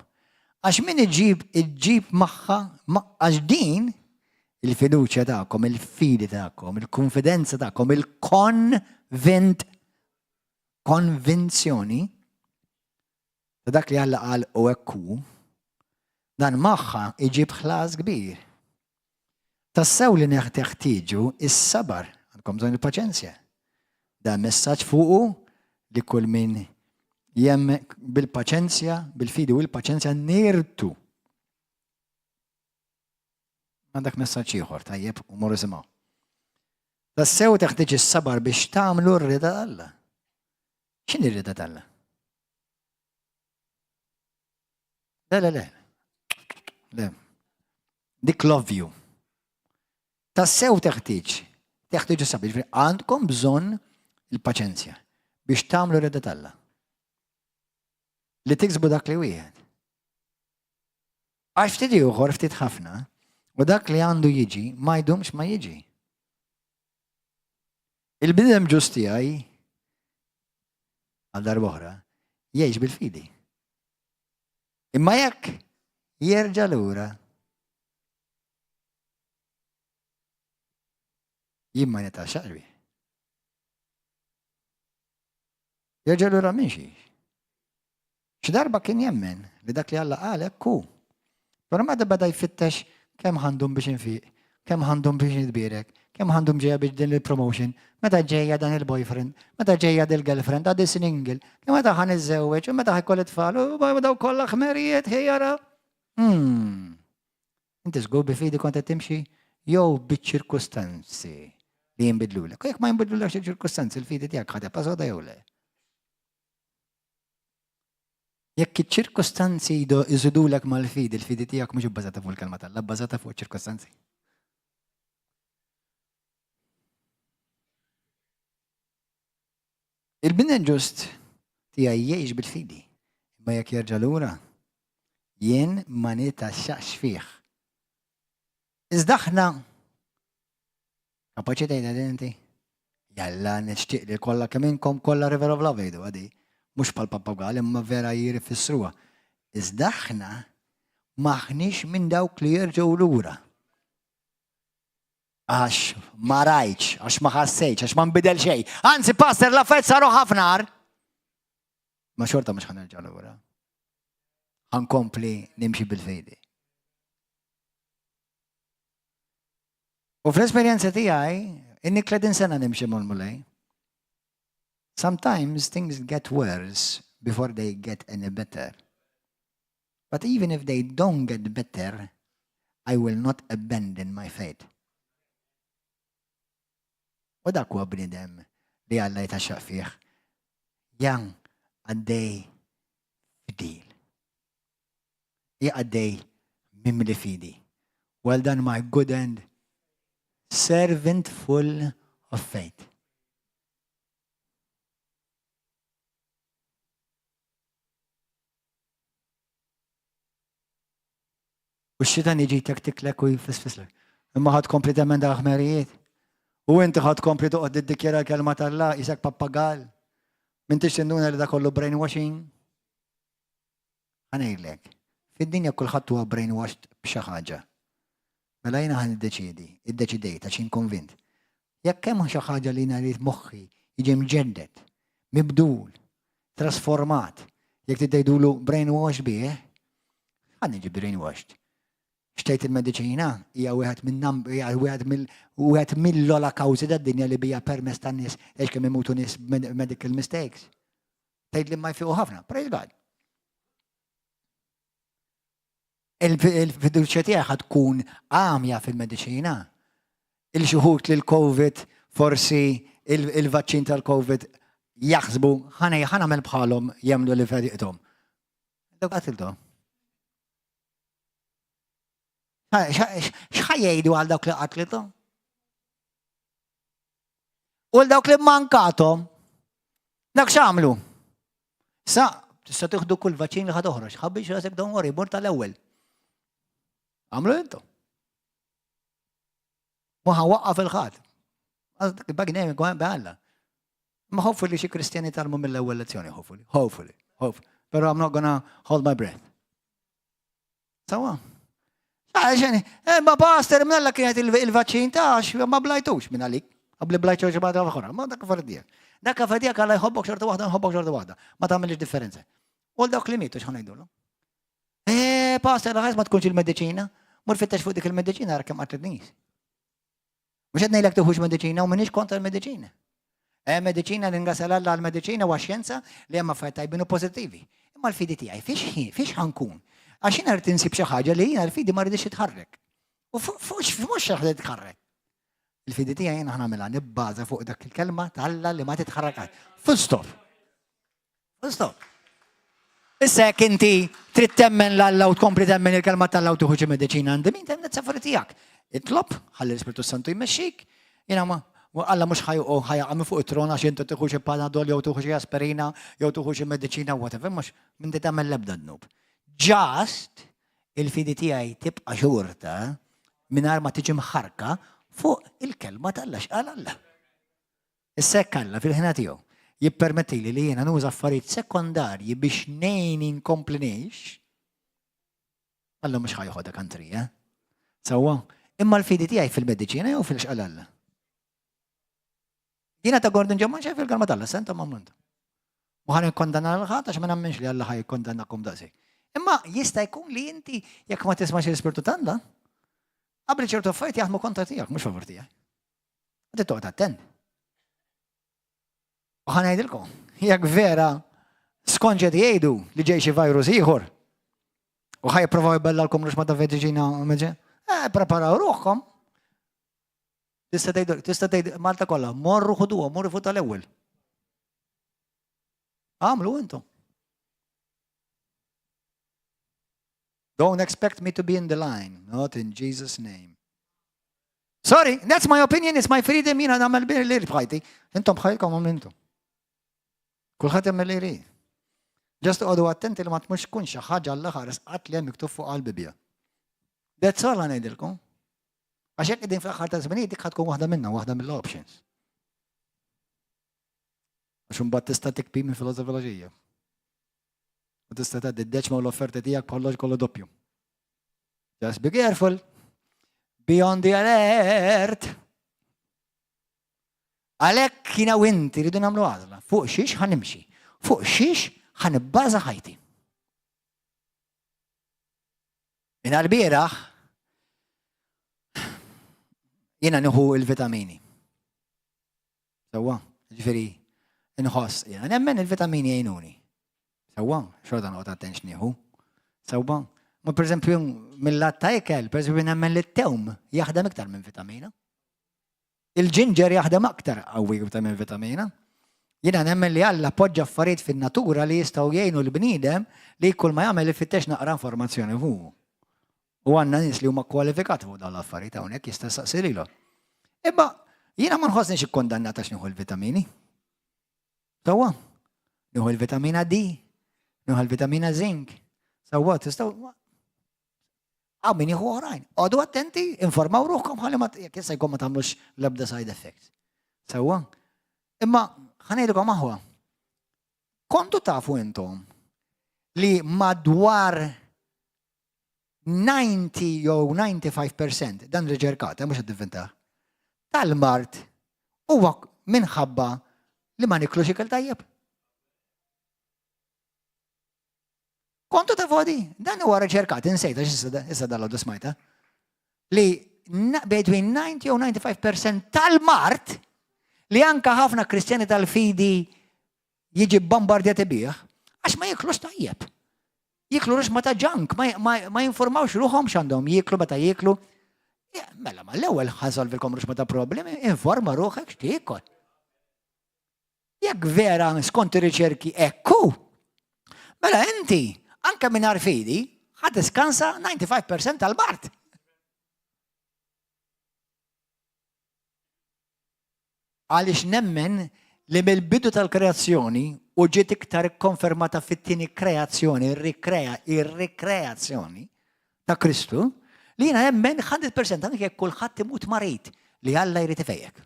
Għax min iġib iġġib magħha għax din il-fiduċja tagħkom, il-fidi tagħkom, il-konfidenza tagħkom, il-konvint konvinzjoni ta' dak li Alla qal u hekk hu, dan magħha iġib ħlas kbir. Tassew li teħtieġu is-sabar, għandkom bżonn il-paċenzja. Dan messaġġ fuqu li kull min jem bil-paċenzja, bil-fidi u l-paċenzja nirtu. Għandak messaġġ ieħor tajjeb u morru simgħu. Tassew teħtieġ is-sabar biex tagħmlu r-rieda t'Alla. X'inhi r-rieda t'Alla? Le, le, le. Le. Dik love you. Tassew teħtieġ, teħtieġ is-sabar, jiġifieri għandkom bżonn il-paċenzja biex tagħmlu r-rieda t'Alla. Li tiksbu dak li wieħed. Għax ftit ieħor ftit ħafna, u dak li għandu jiġi ma jdumx ma jiġi. Il-bniedem ġust tiegħi għal darb'oħra jgħix bil-fidi. Imma jekk jerġa' lura jien ma nitaxxaqx bih. Jerġa' lura minn xiex. Xi darba kien jemmen li dak li Alla qal hekk hu. Però meta beda jfittex kemm ħandum biex infiq, kemm ħandum biex nitbierek, kemm ħandum ġejja biex din il-promotion, meta ġejja dan il-boyfriend, meta ġejja dil-girlfriend, għadi single, kemm meta ħa niżżewweġ, u meta ħajkolli tfal, u daw kollha ħmerijiet ħejjara. Hmm. Inti żgur bi fidi kont qed timxi jew biċ-ċirkustanzi li jinbidlulek. U jekk ma jinbidlulekx iċ-ċirkustanzi, il-fidi tiegħek ħa tibqa' soda jew le? Jekk iċ-ċirkustanzi jżidulek mal-fidi, il-fidi tiegħek mhux ibbażata fuq il-kelma t'Alla, bbażata fuq ċirkustanzi. Il-bniedem ġust tiegħi jgħix bil-fidi, imma jekk jerġa' lura, jien ma nitaxxaqx fih. Iżda aħna kapaċi tgħidha din inti? Jalla nixtieq li kollha kemm inkom kollha River of Love jgħidu għadi, mhux bħal pappagal imma vera jirfissruha. Iżda aħna m'aħniex minn dawk li jerġgħu lura. Għax ma rajtx, għax ma ħassejtx, għax ma nbidel xejn. Anzi, pastor, l-affarijiet saru ħafna agħar. Ma xorta mhux ħanerġa' lura. Ħankompli nimxi bil-fidi. U fl-esperjenza tiegħi, inni 30 sena nimxi mal-Mulej. Sometimes things get worse before they get any better. But even if they don't get better, I will not abandon my faith. U dak huwa bniedem li Alla jitaxxaq fih. Jan għaddej fidil. Għaddej mimli fidi. Well done my good and servant full of faith. U x-xitan jiġi jtektiklek u jfisfislek. Imma ħadd kompli temmen da ħmerijiet. U inti ħadd kompli toqgħod tiddikjara l-kelma t'Alla isek pappagal. M'intix tinduna li da kollu brainwashing? Ħa ngħidlek, fid-dinja kulħadd huwa brainwashed b'xi ħaġa. Mela jiena ħa niddeċiedi, iddeċidejt għax jien konvint. Jekk hemm xi ħaġa li jiena rrid moħħi jiġi mġedded, mibdul, trasformat, jekk trid tgħidulu brainwashed bih, ħa niġi brainwashed. Xtejt il-mediċina hija wieħed minn hija wieħed mill wieħed mill-ola kawżi tad-dinja li bija permess tan-nies għex kemm imutu nies medical mistakes. Tgħid li ma jfiqu ħafna, praise God. Il-fiduċja tiegħi ħad tkun għamja fil-mediċina. Il-xi wħud li l-COVID forsi il-vaċċin tal-COVID jaħsbu ħana ħanamel bħalhom jemlu li feriqthom. Dawk qatilthom. X'ħa jgħidu għal dawk li qatlithom? U l dawk li mankatom, dak x'għamlu? Sa, tista' tieħdu kull vaċċin li ħad oħroġ, ħabbix rasek don't worry, mur tal-ewwel. Għamlu intom. Ma ħawaqqaf il-ħadd. Bagnem għalla. Ma hopefully xi Kristjani talmu mill-ewwel lezzjoni, hopefully, hopefully, hopefully. Pero I'm not gonna hold my breath. Sawa. Għaxen, eh, ma pastor, mnalla kienet il-vaċċin ta' għax ma blajtux minn għalik. Għabli blajtu xi bada oħra, ma dak affarijiet. Dak affarijiet għalla jħobbok xorta waħda, nħobbok xorta waħda. Ma tagħmilx differenza. U dawk li mietu x'ħan ngħidulhom. Eh, pastor, ħaż ma tkunx il-mediċina. Mur fittex fuq dik il-mediċina ara kemm qatlet nies. Mhux qed ngħidlek tieħux mediċina u m'iniex kontra l-mediċina. Hemm mediċina li ngasel Alla għall-mediċina u xjenza li hemm affarijiet tajbin u pożittivi. Imma l-fidi tiegħi fiex fiex ħankun? Għax jiena rrid insib xi ħaġa li jiena l-fidi ma rridx titħarrek. U fuq mhux xi ħaġa titħarrek. Il-fidi tiegħi jiena ħnagħmilha nibbaża fuq dak il-kelma t'Alla li ma titħarrek qatt. Full stop. Full stop. Issa jekk inti trid temmen l-Alla u tkompli temmen il-kelma tal-Alla u tieħu xi mediċina għandi min temmen safari tiegħek. Itlob, ħalli l-Ispirtu Santu jmexxik. Jiena ma Alla mhux ħajaqa' minn fuq it-tron għax inti tieħu xi panadol jew tieħu xi aspirina jew tieħu xi mediċina whatever, mhux minn tagħmel l-ebda dnub. Just il-fidi tiegħi tibqa' xorta mingħajr ma tiġi mħarka fuq il-kelma t'Alla x'qal Alla. Issa hekk Alla, fil-ħina tiegħu, jippermettili li jiena nuża affarijiet sekondarji biex ngħinni nkompli ngħix, Alla mhux ħa joħodha kantrija. Sewwa, imma l-fidi tiegħi fil-mediċina jew fil-xqal Alla? Jiena ta' Gordon Ġemma xejn fil-kelma t'Alla, senta ma' Mhu ħa nikkondanna lil ħadd għax ma nemminx li Alla ħa jikkondannakom daqshekk. Imma jista' jkun li inti jekk ma tismax l-Ispirtu t'Alla, qabel ċertu affarijiet jaħdmu kontra tiegħek, mhux favur tiegħek. Inti toqgħod attent. U ħa ngħidilkom, jekk vera skont qed jgħidu li ġej xi virus ieħor u ħa jipprovaw jbellalkom rux ma ta' veġiġina eh, preparaw ruħkom. Tista' tgħid tista' tgħid Malta kollha, morru ħuduha, morru fuq tal-ewwel. Għamlu intom. Don't expect me to be in the line, not in Jesus' name. Sorry, that's my opinion, it's my freedom, jiena nagħmel bir li bħajti. Intom bħajkom għamlu intom. Kulħadd jagħmel li jrid. Just għodu attenti li ma tmux tkun xi ħaġa l ħares qatt li hemm miktub fuq għall-Bibbja. That's all ngħidilkom. Għax jekk qegħdin fl-aħħar ta' żminijiet dik tkun waħda minnhom, waħda mill-options. Għax imbagħad tista' tikbi minn filosofija. U tista' tgħaddi d-deċma u l-offerti tiegħek bħallox kollu doppju. Just be careful. Be on the alert. Għalhekk jiena u inti rridu nagħmlu għażla. Fuq xiex ħanimxi. Fuq xiex ħanibbaża ħajti. Minn għal-bieraħ jiena nieħu il-vitamini. Sewwa, ġifieri inħoss, jiena nemmen il-vitamini jgħinuni. Sewwa, xorta noqgħod attent x'nieħu. Sewwa, ma pereżempju mill-lat ta' ikel, pereżempju nemmen li t-tewm jaħdem iktar minn vitamina. Il-ġinġer jaħdem aktar qawwi iktar minn vitamina. Jiena nemmen li Alla poġġa affarijiet fin-natura li jistgħu jgħinu l-bniedem li kull ma jagħmel ifittex naqra informazzjoni fuqu. U għandna nies li huma kwalifikati fuq dawn l-affarijiet hawnhekk jista' saqsi lilhom. Imma jiena ma nħossniex ikkondannat għax nieħu l-vitamini. Sewwa, nieħu l-vitamina D, nieħu l-vitamina zinc. Sewwa, tistgħu Għaw min jieħu oħrajn. Għodu attenti, informaw ruħkom ħalli ma jekk jista' jkun ma tagħmlux l-ebda side effects. Sewwa. Imma ħanejdilkom aħwa. Kontu tafu intom li madwar 90 jew 95%, dan riċerkat, eh, mhux qed nivvintah, tal-mard huwa minħabba li ma niklux ikel tajjeb. Kontu ta' vodi, dan huwa riċerkat, insejta issa dal-għodu smajta, li between 90 jew 95% tal-mard li anka ħafna kristjani tal-fidi jiġi bombardjati bih, għax ma jiklux tajjeb. Jiklu ruxma ta' junk, ma jinformawx ruħhom x'għandhom jieklu meta jieklu. Mela, ma l-ewwel ħasolvilkom ruxma ta' problemi, informa ruħek x'tiekol. Jekk vera skont ir-riċerki ekku, mela inti anke mingħajr fidi ħa tiskansa 95% tal-mard. Għaliex nemmen li mill-bidu tal-kreazzjoni u ġiet iktar ikkonfermata fit-tieni kreazzjoni, ir-rikreazzjoni ta' Kristu, li jiena nemmen 100% anke jekk kulħadd imut marid li Alla jrid ifejjek.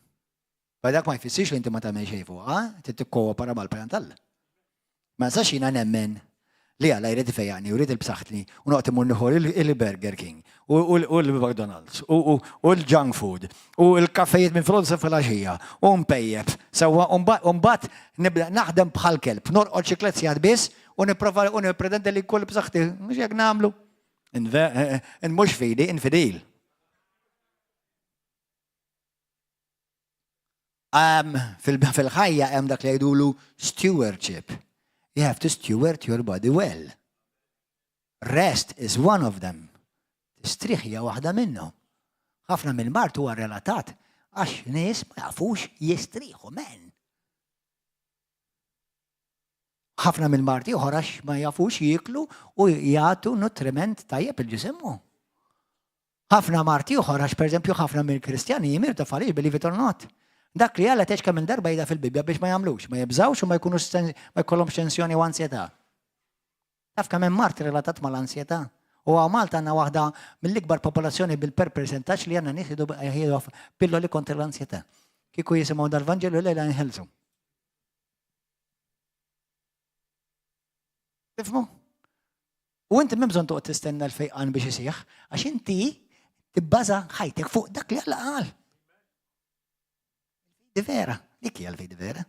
Ma dak ma jfissirx li inti ma tagħmel xejn fuqha, trid tikkoopera mal-pjan t'Alla. Ma nistax jiena nemmen li Alla jrid ifejjaqni u jrid il-bsaħtni u noqgħod imur nieħu il-Burger King u l-McDonald's u l-junk food u l-kaffejiet minn filgħodu sa filgħaxija u npejjep sewwa u mbagħad nibda naħdem bħal kelb, norqod xi tliet sigħat biss u nipprova u nippretendi li nkun b'saħħti. Mhux hekk nagħmlu. Mhux fidi, infidil. Fil-ħajja hemm dak li jgħidulu stewardship. You have to steward your body well. Rest is one of them. Tistrieħ hija waħda minnhom. Ħafna mill-mard huwa relatat għax nies ma jafux jistrieħu men. Ħafna mill-mard ieħor għax ma jafux jieklu u jagħtu nutriment tajjeb il-ġisimhom. Ħafna mard ieħor għax pereżempju ħafna mill-Kristjani jimirdu f'għaliex believe it or not. Dak li Alla tgħidx kemm il-darba jgħidha fil-Bibbja biex ma jagħmlux, ma jibżgħux u ma jkunux ma jkollhomx tensjoni u ansjetà. Taf kemm hemm mard relatat mal-ansjetà? U hawn Malta għandna waħda mill-ikbar popolazzjoni bil-per persentaġġ li għandna nies jieħdu pilloli kontra l-ansjetà. Kieku jisimgħu dal-Vanġelu lejla jinħelsu. Tifhmu? U inti m'hemm bżonn toqgħod tistenna l-fejqan biex isih, għax inti tibbaża ħajtek fuq dak li Alla qal. Di vera, dik hija l-fidi vera.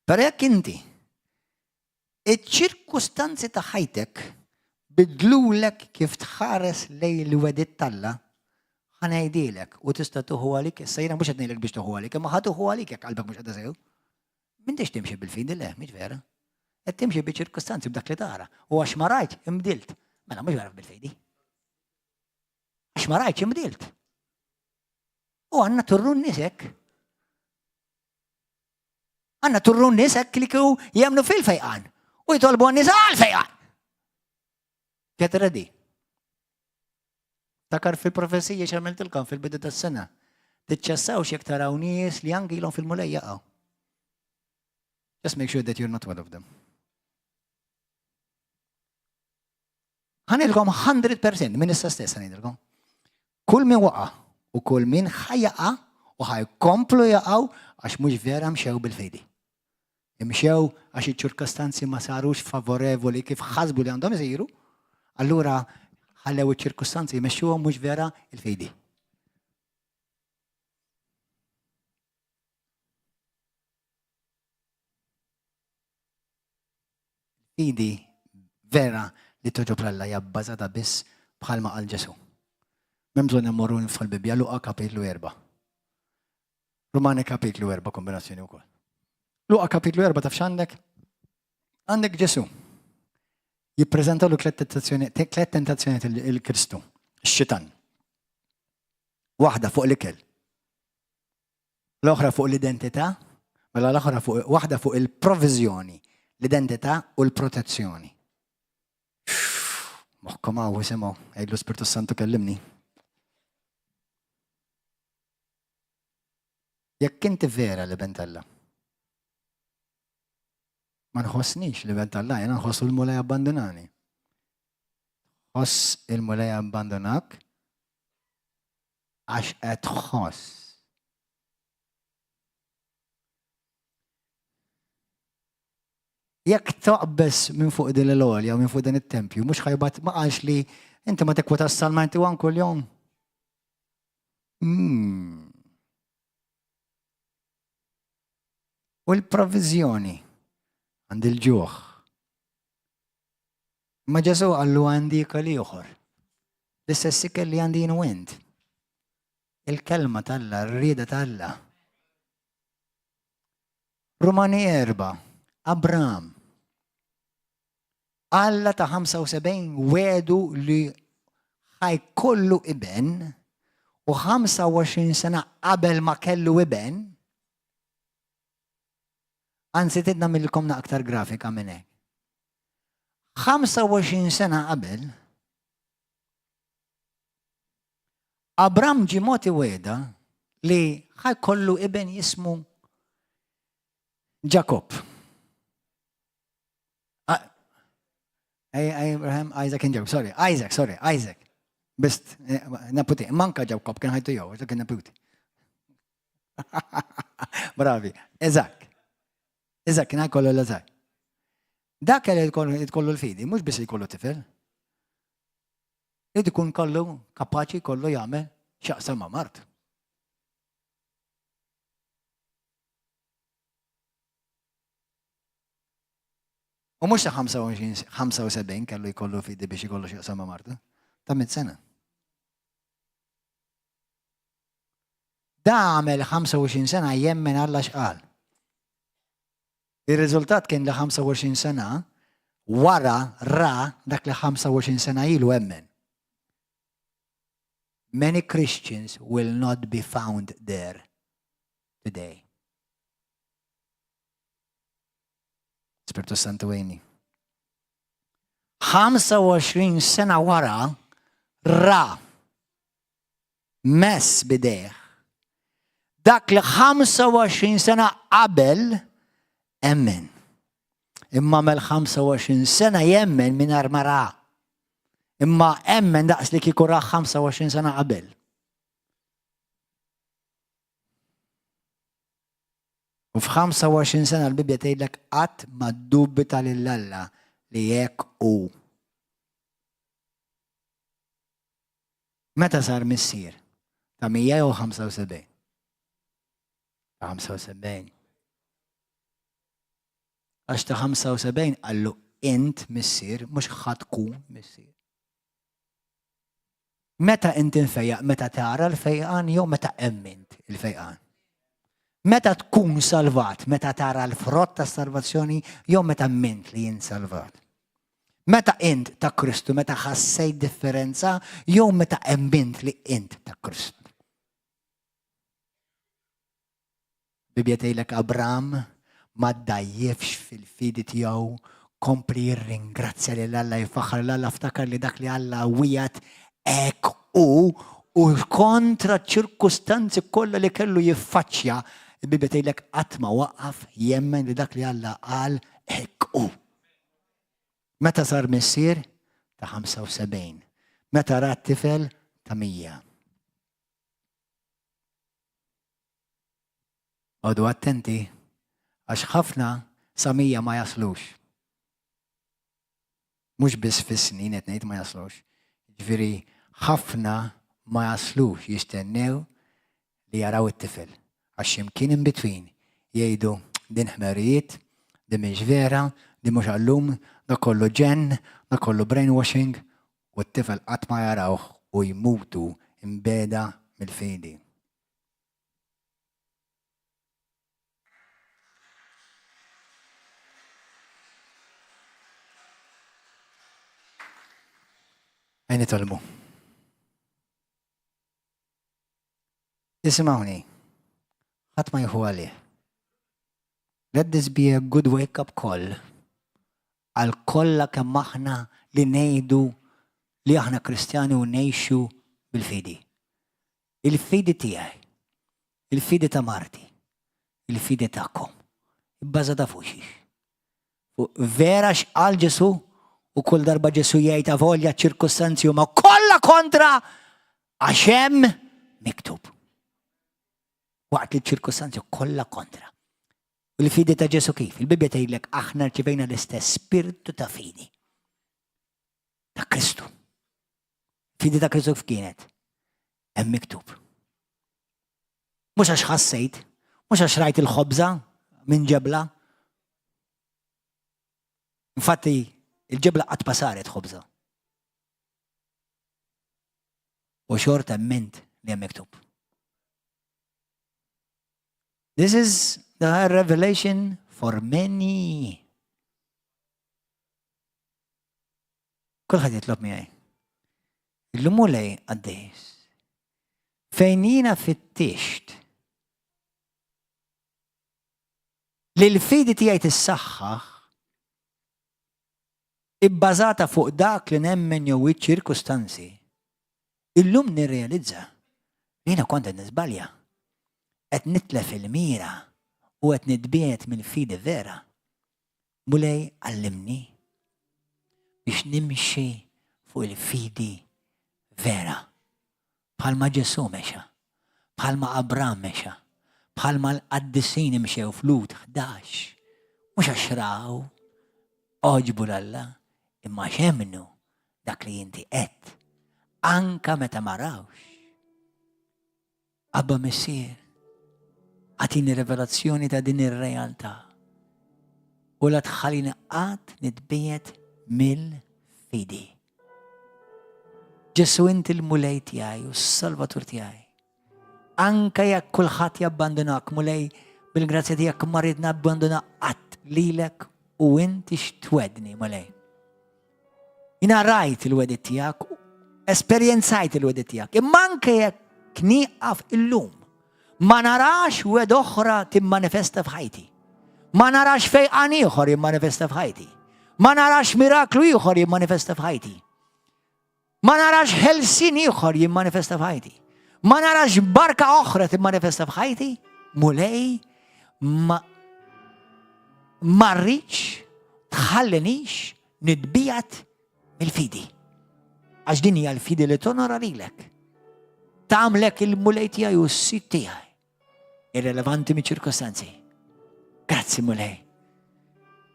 Però jekk inti iċ-ċirkustanzi ta' ħajtek bidlulek kif tħares lejn il-wegħdiet t'Alla, ħa ngħidilek u tista' tieħu għalik, issa jiena mhux qed ngħidlek biex tieħu għalik, imma ħa tieħu għalik jekk qalbek mhux qiegħda sew. M'intix timxi bil-fidi, le, mhix vera. Qed timxi biċ-ċirkustanzi b'dak li tara. U għax ma rajtx, imbdilt. Mela mhux vera bil-fidi. Għax ma rajtx imbdilt. U għandna turru n-nies hekk. Għandna turru n-nies hekk li kieku jemmnu fil-fejqan. U jitolbu għan-nies għal-fejqan. Get ready. Takar fil-profezija x'għamiltilkom fil-bidu tas-sena. Tiċċassawx jekk taraw nies li anki ilhom fil-mulej jaqgħu. Just make sure that you're not one of them. Ħanilkom 100% minn issa stess ħanilkom. Kull min waqa' u kull min ħajaqa' u ħajkomplu jaqgħu għax mhux vera mxew bil-fidi. Imxew għax iċ-ċirkostanzi ma sarux favorevoli kif ħasbu li għandhom isiru, allura ħallew iċ-ċirkostanzi jmexxuhom mhux vera il-fidi. Fidi vera li togħġob 'l Alla hija bbażata biss bħalma qal Ġesù. M'hemm bżonn immorru niftħu l-Bibbja, Luqa kapitlu 4. Rumani kapitlu 4 kombinazzjoni wkoll. Luqa kapitlu 4 taf x'għandek? Għandek Ġesù. Jippreżentalu tliet tentazzjoni il-Kristu, x-xitan. Waħda fuq l-ikel. L-oħra fuq l-identità, mela l-oħra fuq waħda fuq il-proviżjoni, l-identità u l-protezzjoni. Moħħkom hawn isimgħu, għidlu Spirtu Santu kellimni. Jekk inti vera li bent Alla. Ma nħossnix li bent Alla, jena nħossu l-mulej abbandonani. Ħoss il-mulej abbandonak Għax qed tħoss. Jekk toqbeż minn fuq din l-għolja u minn fuq din it-tempju, mhux ħajbat ma qalx li inti ma tikkwota s-Salm 91 kuljum. Hmm. U l-provizjoni għand il-ġuħ. Imma Ġesù qallu għandi ikel ieħor. L-istess ikel li għandi jien u int. Il-kelma t'Alla, r-rieda t'Alla. Rumani erba, Abram. Alla ta' 75 wedu li ħajkollu iben u 25 sena qabel ma kellu iben, anzi tidna mill-kom aktar grafika minn hekk. 25 sena qabel, Abram ġie mogħti wegħda li ħa jkollu iben jismu Ġakobb. Abraham, Isaac and Jacob, sorry, Isaac, sorry, Isaac. Bist, eh, neputi, manka Ġakobb kien ħajtu jew, kien neputi. Bravi, Isaac. Iżak kien jkollu l-Eżak. Dak li jkollu l-fidi, mhux biss jkollu tifel. Irid ikun kollu kapaċi kollu jagħmel x'jaqsam ma' mart. U mhux ta' 75 kellu jkollu fidi biex jkollu x'jaqsam ma' martu. Ta' mit sena. Da għamel 25 sena jemmen Alla x'qal. Ir-riżultat kien li 25 sena wara ra dak li 25 sena ilu emmen. Many Christians will not be found there today. Spirtu Santu għini. 25 sena wara ra mess b'idejh dak li 25 sena qabel emmen. Imma mel 25 sena jemmen mingħajr ma ra. Imma emmen daqs li kieku ra 25 sena qabel. U f'25 sena l-Bibbja tgħidlek qatt ma ddubita lil Alla li hekk hu. Meta sar missier? Ta' 175. Ta' 75. Għax ta' 75 qallu int missier, mhux ħa tkun missier. Meta int imfejjaq, meta tara l-fejqan jew meta emmint il-fejqan? Meta tkun salvat, meta tara l-frott tas salvazzjoni jew meta emmint li int salvat? Meta int ta' Kristu, meta ħassejt differenza jew meta emmint li int ta' Kristu? Bibbja tgħidlek Abram ma ddgħajjifx fil-fidi tiegħu, kompli jirringrazzja lil Alla, jfaħħar lil Alla, ftakar li dak li Alla wiegħed hekk hu u kontra ċ-ċirkustanzi kollha li kellu jiffaċċja, il-Bibbja tgħidlek qatt ma waqaf jemmen li dak li Alla qal hekk hu. Meta sar missier? Ta' 75. Meta ra t-tifel? Ta' 100. Għodu attenti, għax ħafna sa 100 ma jaslux. Mhux biss fis-snin qed ngħid ma jaslux. Ġifieri ħafna ma jaslux jistennew li jaraw it-tifel. Għax x'imkien in between jgħidu din ħmerijiet, din mhix vera, din mhux għallum, dak kollu ġenn, dak kollu brainwashing u t-tifel qatt ma jarawh u jmutu mbiegħda mill-fidi. Ejja nitolbu. Isimgħuni, ħadd ma jieħu għalih. Let this be a good wake up call għal kollha kemm aħna li ngħidu li aħna Kristjani u ngħixu bil-fidi. Il-fidi tiegħi, il-fidi ta' marti, il-fidi tagħkom, ibbażata fuq xiex? Fuq vera x'qal Ġesù u kull darba Ġesù jgħid avolja ċ-ċirkustanzi huma kollha kontra għax hemm miktub. Waqt li ċ-ċirkustanzi kollha kontra. U l-fidi ta' Ġesù kif? Il-Bibbja tgħidlek aħna rċivejna l-istess spirtu ta' fidi ta' Kristu. Fidi ta' Kristu kif kienet? Hemm miktub. Mhux għax ħassejt, mhux għax rajt il-ħobża minn ġebla. Infatti, il-ġebla qatt ma saret ħobża. U xorta emmint li hemm miktub. This is the revelation for many. Kulħadd jitlob miegħi. Illum Mulej qaddis. Fejn jiena fittixt li l-fidi tiegħi tissaħħaħ ibbażata fuq dak li nemmen jew iċ-ċirkustanzi, illum nirrealizza li jiena kont qed niżbalja. Qed nitlef il-mira u qed nitbiegħed mill-fidi vera. Mulej għallimni biex nimxi fuq il-fidi vera. Bħalma Ġesù mexa, bħalma Abram mexa, bħalma l-qaddisin imxew f'Lut 11. Mhux għax raw, għoġbu 'l Alla, imma għax emmnu dak li inti għedt, anka meta ma rawx. Abba Missier, agħtini rivelazzjoni ta' din ir-realtà u la tħallini qatt nitbiegħed mill-fidi. Ġesu inti l-Mulej tiegħi u s-Salvatur tiegħi. Anka jekk kulħadd jabbandunak, Mulej, bil-grazzja tiegħek ma rrid nabbanduna qatt lilek u inti x'twedni, Mulej. Jina rajt il-wedit tiegħek, esperjenzajt il-wedit tiegħek. Imma anke jekk nieqaf illum, ma narax wed oħra timmanifesta f'ħajti. Ma narax fejqan ieħor jimmanifesta f'ħajti. Ma narax miraklu ieħor jimmanifesta f'ħajti. Ma narax ħelsien ieħor jimmanifesta f'ħajti. Ma narax barka oħra timmanifesta f'ħajti. Mulej, ma marriċ, tħallinix nitbijat mill-fidi. Għax din hija l-fidi li tonora lilek. Tagħmlek il-mulej tiegħi u s-sid tiegħi. Irrelevanti miċ-ċirkostanzi. Grazzi Mulej.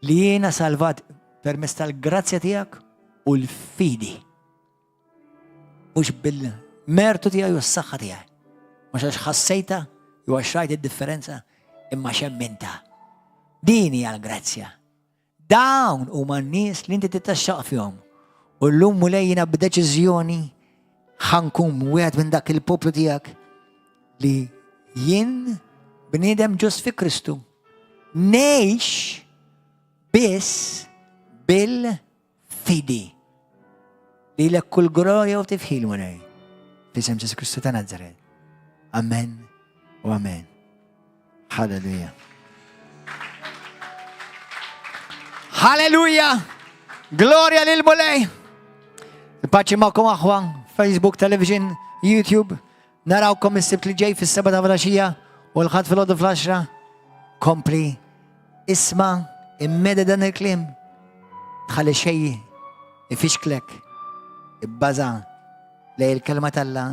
Li jiena salvat permezz tal-grazzja tiegħek u l-fidi. Mhux bil-mertu tiegħi u s-saħħa tiegħi. Mhux għax ħassejta jew għax rajt id-differenza imma xemminta. Din hija l-grazzja. Dawn huma n-nies li inti titgħaxxaq fihom. U llum Mulej jiena b'deċiżjoni ħa nkun wieħed minn dak il-poplu tiegħek li jien bniedem ġust fi Kristu ngħix biss bil-fidi. Lilek kull glorja u tifħir Mulej. F'isem Ġesù Kristu ta' Nazaret. Amen u amen. Halleluja. Halleluja! Glorja lil Mulej! Il-paċi magħkom aħwa, Facebook, Television, YouTube. Narawkom is-sibt li ġej fis-seba ta' filgħaxija u l-ħadd filgħodu fl-10. Kompli, isma' immeda dan il-kliem. Tħalli xejn ifixklek, ibbaża lej il-kelma t'Alla,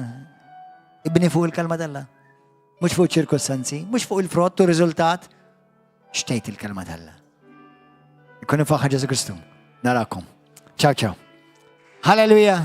ibni fuq il-kelma t'Alla. Mhux fuq ċirkostanzi, mhux fuq il-frott u riżultat, xtejt il-kelma t'Alla. Ikun faħħa Ġesu Kristu. Narakom. Ciao, ciao. Hallelujah.